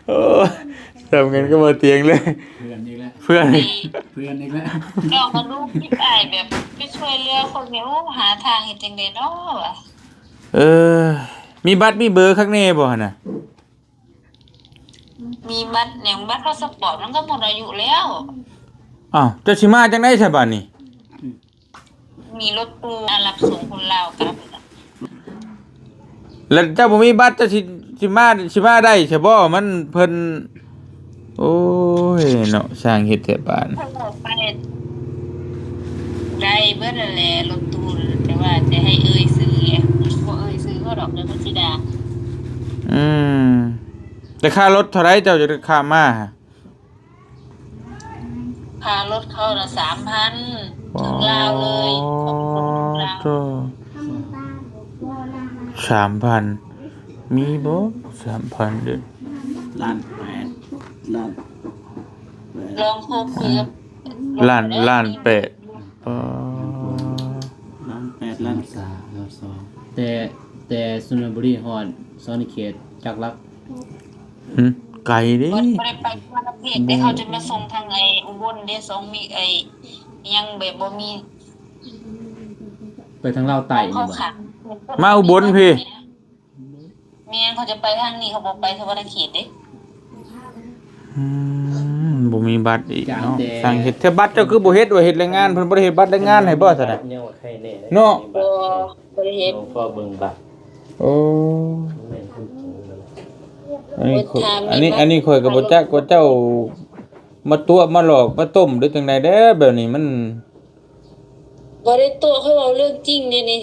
ໂອ້ ສ່ຳກັນກັບບໍ່ຕຽງເລີຍ. ເພື່ອນອີກແລ້ວ ເພື່ອນ ເພື່ອນອີກແລ້ວ. ນ້ອງມາດູຄລິບອ້າຍແບບໄປຊ່ວຍເຫຼືອຄົນນີ້ ໂອ້ ຫາທາງເຮັດຈັ່ງໃດເນາະວ່າ. ເອີ ມີບັດມີເບີຄັກແນ່ບໍ່ຫັ້ນນະ? ມີບັດຫຍັງ ບັດພາສະປອດມັນກໍໝົດອາຍຸແລ້ວ. ອ້າວ ເຈົ້າຊິມາຈັ່ງໃດຊະບາດນີ້? ມີລົດຕູ້ມາຮັບສົ່ງຄົນລາວກັບ. ແລ້ວເຈົ້າບໍ່ມີບັດ ເຈົ້າຊິ ຊິມາ ຊິມາໄດ້ຊະບໍ່? ມັນ ເພິ່ນ ໂອ້ຍເນາະ ຊ່າງເຮັດແທ້ບາດ. ເພິ່ນບອກໄປໄດ້ເບິດຫັ້ນແຫຼະ ລົດຕູ້ ແຕ່ວ່າຈະໃຫ້ເອີ່ຍຊື່ ບໍ່ເອີ່ຍຊື່ເຂົາດອກ ດຽວເພິ່ນຊິດ່າ. ອືມ ແຕ່ຄ່າລົດເທົ່າໃດ ເຈົ້າຈະໄດ້ຂ້າມມາ? ຄ່າລົດເຂົານະ ສາມພັນ ເຖິງລາວເລີຍ. ອໍ ເຖິງລາວ ໂທ້ ສາມພັນ ມີບໍ່ ສາມພັນເດີ້? ລ້ານແປດ ລ້ານແປດ ລອງໂທຄຸຍກັບ ລ້ານ ລ້ານແປດ. ອໍ ລ້ານແປດ ລ້ານສາມ ລ້ານສອງ ແຕ່ ແຕ່ຊົນນະບູລີຮອດສະຫວັນນະເຂດຈັກຫຼັກ? ຫຶ ໄກເດ້. ບໍ່ ບໍ່ໄດ້ໄປທົ່ວປະເທດເດ້ ເຂົາຈະມາສົ່ງທາງໄອ້ອຸບົນເດ້ ສອງມີໄອ້ຫຍັງແບບບໍ່ມີ ໄປທາງລາວໃຕ້ນີ້ບໍ່? ມາອຸບົນພີ້. ແມ່ນ ເຂົາຈະໄປທາງນີ້ ເຂົາບໍ່ໄປສະຫວັນນະເຂດເດ້. ອືມ ບໍ່ມີບັດອີກເນາະ ຊ່າງເຮັດແທ້. ບັດເຈົ້າຄືບໍ່ເຮັດ ວ່າເຮັດແຮງງານ ເພິ່ນບໍ່ໄດ້ເຮັດບັດແຮງງານໃຫ້ບໍ່ຊັ້ນນະ? ເນາະ ບໍ່ ບໍ່ໄດ້ເຮັດ ພໍເບິ່ງບັດ. ໂອ້ ອັນນີ້ ອັນນີ້ ອັນນີ້ຂ້ອຍກໍບໍ່ຈັກວ່າເຈົ້າມາຕົວະມາຫຼອກມາຕົ້ມ ຫຼືຈັ່ງໃດແດ່ ແບບນີ້ມັນ ບໍ່ໄດ້ຕົວະ ຂ້ອຍເວົ້າເລື່ອງຈິງເດ້ນີ້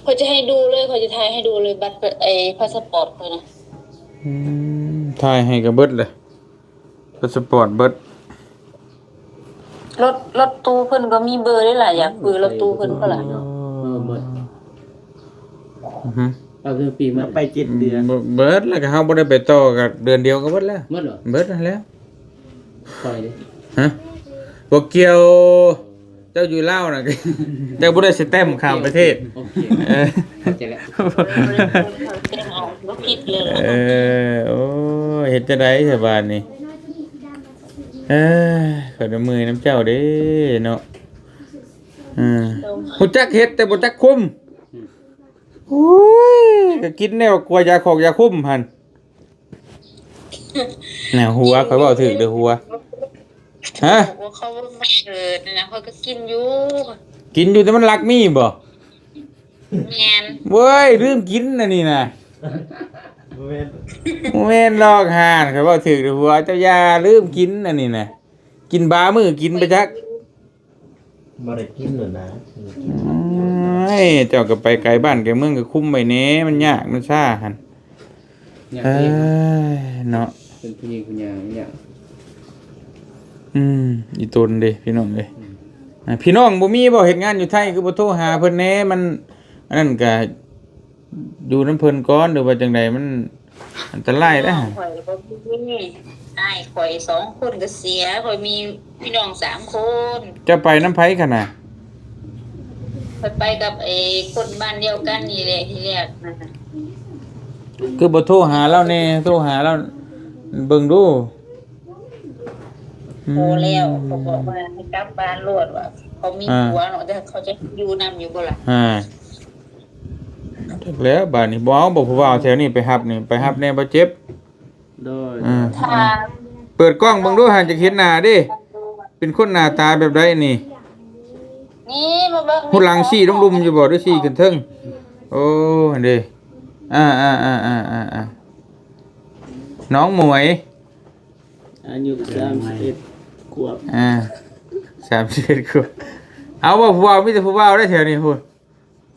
ຂ້ອຍຈະໃຫ້ດູເລີຍ ຂ້ອຍຈະຖ່າຍໃຫ້ດູເລີຍ ບັດ ໄອ້ພາສະປອດຂ້ອຍນະ. ອືມ ຖ່າຍໃຫ້ກໍເບິດເລີຍ ພາສະປອດເບິດ. ລົດ ລົດຕູ້ເພິ່ນກໍມີເບີເດ້ລະ ຢາກເບີລົດຕູ້ເພິ່ນບໍ່ລະ? ເອີ ເບິດ. ອືຮຶ ເອົາຄືປີມາ ໄປເຈັດເດືອນ ເບິດ ແລ້ວກໍເຮົາບໍ່ໄດ້ໄປຕໍ່ ກໍເດືອນດຽວກໍເບິດແລ້ວ. ເບິດບໍ່? ເບິດຫັ້ນແຫຼະ. ຂ້ອຍເດ້ ຮະ ບໍ່ກ່ຽວ. ເຈົ້າຢູ່ລາວນະ ເຈົ້າບໍ່ໄດ້ສະແຕັມຂ້າມປະເທດ. ໂອເຄ ເອີ ເຂົ້າໃຈແລ້ວ. ເອີ ໂອ້ຍ ເຮັດຈັ່ງໃດຊະບາດນີ້? ເອີ ຂ້ອຍນະເມື່ອຍນຳເຈົ້າເດ້ເນາະ. ເອີ ຮູ້ຈັກເຮັດແຕ່ບໍ່ຈັກຄຸມ. ອືມ ໂອ້ຍ ກໍກິນແນວກວ່າຢາຂອກຢາຄຸມຫັ້ນ. ແນວຫົວ ຂ້ອຍເວົ້າຖືກເດີ້ ຫົວ. ຮະ ບອກວ່າເຂົາບໍ່ມັກເກີດນະ ຂ້ອຍກໍກິນຢູ່ ກິນຢູ່ ແຕ່ມັນລັກມີບໍ່? ແມ່ນ. ເວີ້ຍ ລືມກິນອັນນີ້ນະ. ບໍ່ແມ່ນ ບໍ່ແມ່ນດອກ ຫ່ານ ຂ້ອຍເວົ້າຖືກເດີ້ ຫົວ ເຈົ້າຢ່າລືມກິນອັນນີ້ນະ ກິນບາມື້ກິນໄປຈັກ. ບໍ່ໄດ້ກິນໂລດນະ. ໂອ້ຍ ເຈົ້າກໍໄປໄກບ້ານໄກເມືອງ ກໍຄຸມໄວ້ແດ່ ມັນຍາກມັນຊາຫັ້ນ. ຍາກ ເອີ ເນາະ ເປັນຜູ້ຍິງຜູ້ຍາງຍາກ. ອືມ ອີ່ຕົນເດ້ ພີ່ນ້ອງເອີຍ. ອືມ ອ່າ ພີ່ນ້ອງບໍ່ມີບໍ່ ເຮັດງານຢູ່ໄທ ຄືບໍ່ໂທຫາເພິ່ນແດ່? ມັນ ອັນນັ້ນກະຢູ່ນຳເພິ່ນກ່ອນ ຫຼືວ່າຈັ່ງໃດ? ມັນອັນຕະລາຍເດ້. ອ້າຍຂ້ອຍບໍ່ມີ ອ້າຍຂ້ອຍສອງຄົນກໍເສຍ ຂ້ອຍມີພີ່ນ້ອງສາມຄົນ. ເຈົ້າໄປນຳໃຜຫັ້ນນະ? ຂ້ອຍໄປກັບໄອ້ຄົນບ້ານດຽວກັນນີ້ແຫຼະ ທີແລກນະ. ຄືບໍ່ໂທຫາລາວແດ່? ໂທຫາລາວເບິ່ງດູ. ພໍແລ້ວ ອືມ ເຂົາບອກວ່າໃຫ້ກັບບ້ານໂລດວ່າ ເຂົາມີ ອ່າ ຜົວເນາະ ແຕ່ເຂົາຈະຢູ່ນຳຢູ່ບໍ່ລະ? ອ່າ ຈັກແລ້ວບາດນີ້ ບໍ່ເອົາບໍ່ ຜູ້ບ່າວແຖວນີ້ໄປຮັບນີ້ ໄປຮັບແດ່ບໍ່ເຈັບ. ໂດຍ ອ່າ ເປີດກ້ອງເບິ່ງດູ ຫາ ຈະເຫັນໜ້າເດ້ ເປັນຄົນໜ້າຕາແບບໃດນີ້? ນີ້ມາເບິ່ງ ຮູບຫຼັງຊີ້ລົງລຸ່ມຢູ່ບໍ່ ຫຼືຊີ້ຂຶ້ນເທິງ? ໂອ້ ຫັ້ນເດ້ ອ່າໆໆໆໆ ນ້ອງໝວຍ ອາຍຸສາມສິບເອັດຂວບ ອ່າ ສາມສິບເອັດຂວບ. ເອົາບໍ່ ຜູ້ບ່າວ ມີແຕ່ຜູ້ບ່າວໄດ໋ແຖວນີ້ພຸ້ນ.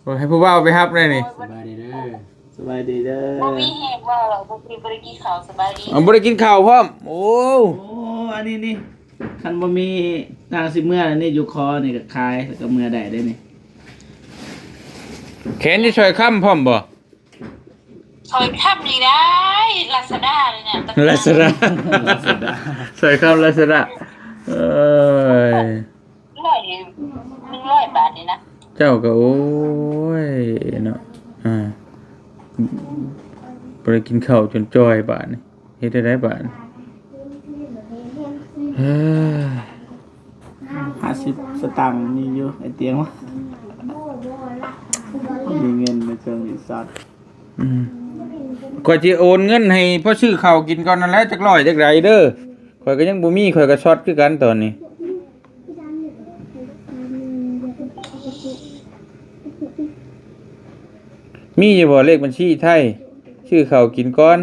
ໂອ້ຍ ໃຫ້ຜູ້ບ່າວໄປຮັບແດ່ນີ້. ສະບາຍດີເດີ ສະບາຍດີເດີ. ບໍ່ມີແຮງເວົ້າແລ້ວ ບໍ່ ບໍ່ໄດ້ກິນເຂົ້າ. ສະບາຍດີ. ເອົາ ບໍ່ໄດ້ກິນເຂົ້າພ້ອມ. ໂອ້ ໂອ້ ອັນນີ້ນີ້ ຄັນບໍ່ມີທາງຊິເມືອນີ້ ຢູ່ຄໍນີ້ກໍຂາຍ ແລ້ວກໍເມືອໄດ້ເດ້ນີ້. ແຂນຢູ່ຊ່ອຍຄຳພ້ອມບໍ່? ຊ່ອຍຄຳນີ້ໄດ້ ລາຊາດ້ານີ້ນະ ລາຊາດ້າ ລາຊາດ້າ ຊ່ອຍຄຳ ລາຊາດ້າ. ເອີຍ ຮ້ອຍ ໜຶ່ງຮ້ອຍບາດນີ້ນະ. ເຈົ້າກໍ ໂອ້ຍ ເນາະ ອ່າ ບໍ່ໄດ້ກິນເຂົ້າຈົນຈ່ອຍບາດນີ້ ເຮັດໄດ້ໃດບາດນີ້? ເອີຍ ຫ້າສິບສະຕາງມີຢູ່ ໄອ້ຕຽງວ່າ ມີເງິນໃນເຄື່ອງນີ້ຊັດ. ອືມ ຂ້ອຍຊິໂອນເງິນໃຫ້ພໍຊື້ເຂົ້າກິນກ່ອນນັ້ນແຫຼະ ຈັກຮ້ອຍຈັກໃດເດີ. ຂ້ອຍກໍຍັງບໍ່ມີ ຂ້ອຍກໍຊັອດຄືກັນຕອນນີ້. ມີຢູ່ບໍ່ເລກບັນຊີໄທ? ຊື້ເຂົ້າກິນກ່ອນ.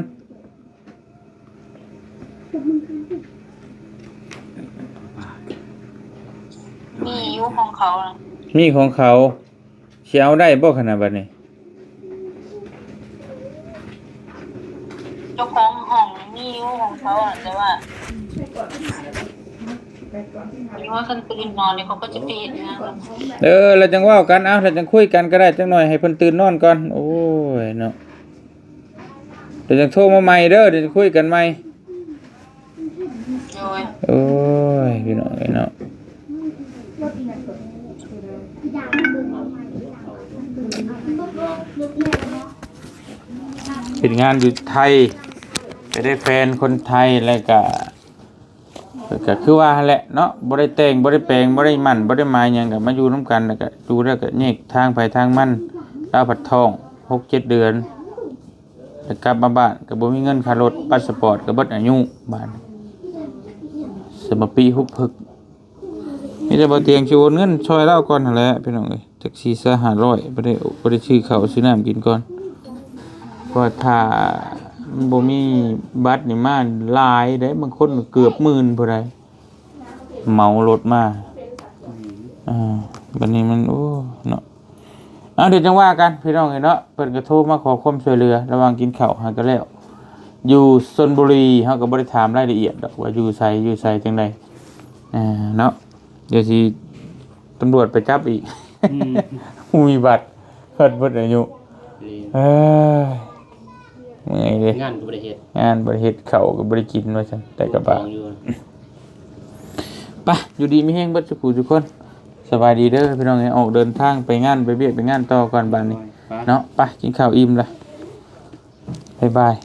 ມີຢູ່ຂອງເຂົານະ. ມີຂອງເຂົາ. ຊິເອົາໄດ້ບໍ່ຂະໜາດບັດນີ້? ເຈົ້າຂອງຫ້ອງມີຢູ່ຂອງເຂົານະ ແຕ່ວ່າ ເພາະວ່າຄັນຕື່ນນອນນີ້ ເຂົາກໍຈະໄປເຮັດງານ. ເອີ ແລ້ວຈັ່ງເວົ້າກັນ ເອົາ ແລ້ວຈັ່ງຄຸຍກັນກໍໄດ້ ຈັກໜ່ອຍໃຫ້ເພິ່ນຕື່ນນອນກ່ອນ. ໂອ້ຍເນາະ ດຽວຈັ່ງໂທມາໃໝ່ເດີ ດຽວຈັ່ງຄຸຍກັນໃໝ່. ໂອ້ຍ ໂອ້ຍ ພີ່ນ້ອງເອີຍເນາະ ເຮັດງານຢູ່ໄທ ໄປໄດ້ແຟນຄົນໄທ ແລ້ວກະ ກໍຄືວ່າຫັ້ນແຫຼະເນາະ ບໍ່ໄດ້ແຕ່ງ ບໍ່ໄດ້ແປງ ບໍ່ໄດ້ໝັ້ນ ບໍ່ໄດ້ໝາຍຫຍັງ ກໍມາຢູ່ນຳກັນ ແລ້ວກໍຢູ່ແລ້ວກໍແຍກທາງໃຜທາງມັນ. ລາວພັດທ້ອງຫົກເຈັດເດືອນ ແລ້ວກັບມາບ້ານກໍບໍ່ມີເງິນຄ່າລົດ ພາສປອດກໍເບິດອາຍຸ. ບາດນີ້ສະມາປີຮຸບພຶກ ມີແຕ່ບໍ່ຕຽງຊິໂອນເງິນຊ່ອຍລາວກ່ອນຫັ້ນແຫຼະ ພີ່ນ້ອງເອີຍ. ຈັກສີ່ຮ້ອຍ ຫ້າຮ້ອຍ ບໍ່ໄດ້ ບໍ່ໄດ້ຊື້ເຂົ້າຊື້ນ້ຳກິນກ່ອນ ເພາະວ່າຖ້າມັນບໍ່ມີບັດນີ້ມາຫຼາຍເດ້ ບາງຄົນເກືອບໝື່ນພຸ້ນໃດ ເໝົາລົດມາ. ອ່າ ບັດນີ້ມັນ ໂອ້ ເນາະ. ເອົາ ດຽວຈັ່ງວ່າກັນ ພີ່ນ້ອງເອີຍເນາະ. ເພິ່ນກໍໂທມາຂໍຄວາມຊ່ວຍເຫຼືອ ລະຫວ່າງກິນເຂົ້າຫາກໍແລ້ວ ຢູ່ຊົນບຸຣີ. ເຮົາກໍບໍ່ໄດ້ຖາມລາຍລະອຽດດອກວ່າຢູ່ໃສ ຢູ່ໃສ ຈັ່ງໃດ ເນາະ. ດຽວຊິຕຳຫຼວດໄປຈັບອີກ ອືມ ຜູ້ມີບັດ ເພິ່ນເບິດອາຍຸ. ເອີ ເມື່ອຍເດ້ ງານກໍບໍ່ໄດ້ເຮັດ ງານບໍ່ໄດ້ເຮັດ ເຂົ້າກໍບໍ່ໄດ້ກິນ ວ່າຊັ້ນ ແຕ່ກໍບາກ. ໄປ ຢູ່ດີມີແຮງເບິດສູ່ຜູ້ສູ່ຄົນ. ສະບາຍດີເດີພີ່ນ້ອງເອີຍ ອອກເດີນທາງໄປງານ ໄປວຽກໄປງານຕໍ່ກ່ອນບາດນີ້ ໄປ ເນາະ. ໄປ ກິນເຂົ້າອີ່ມລະ ບາຍບາຍ.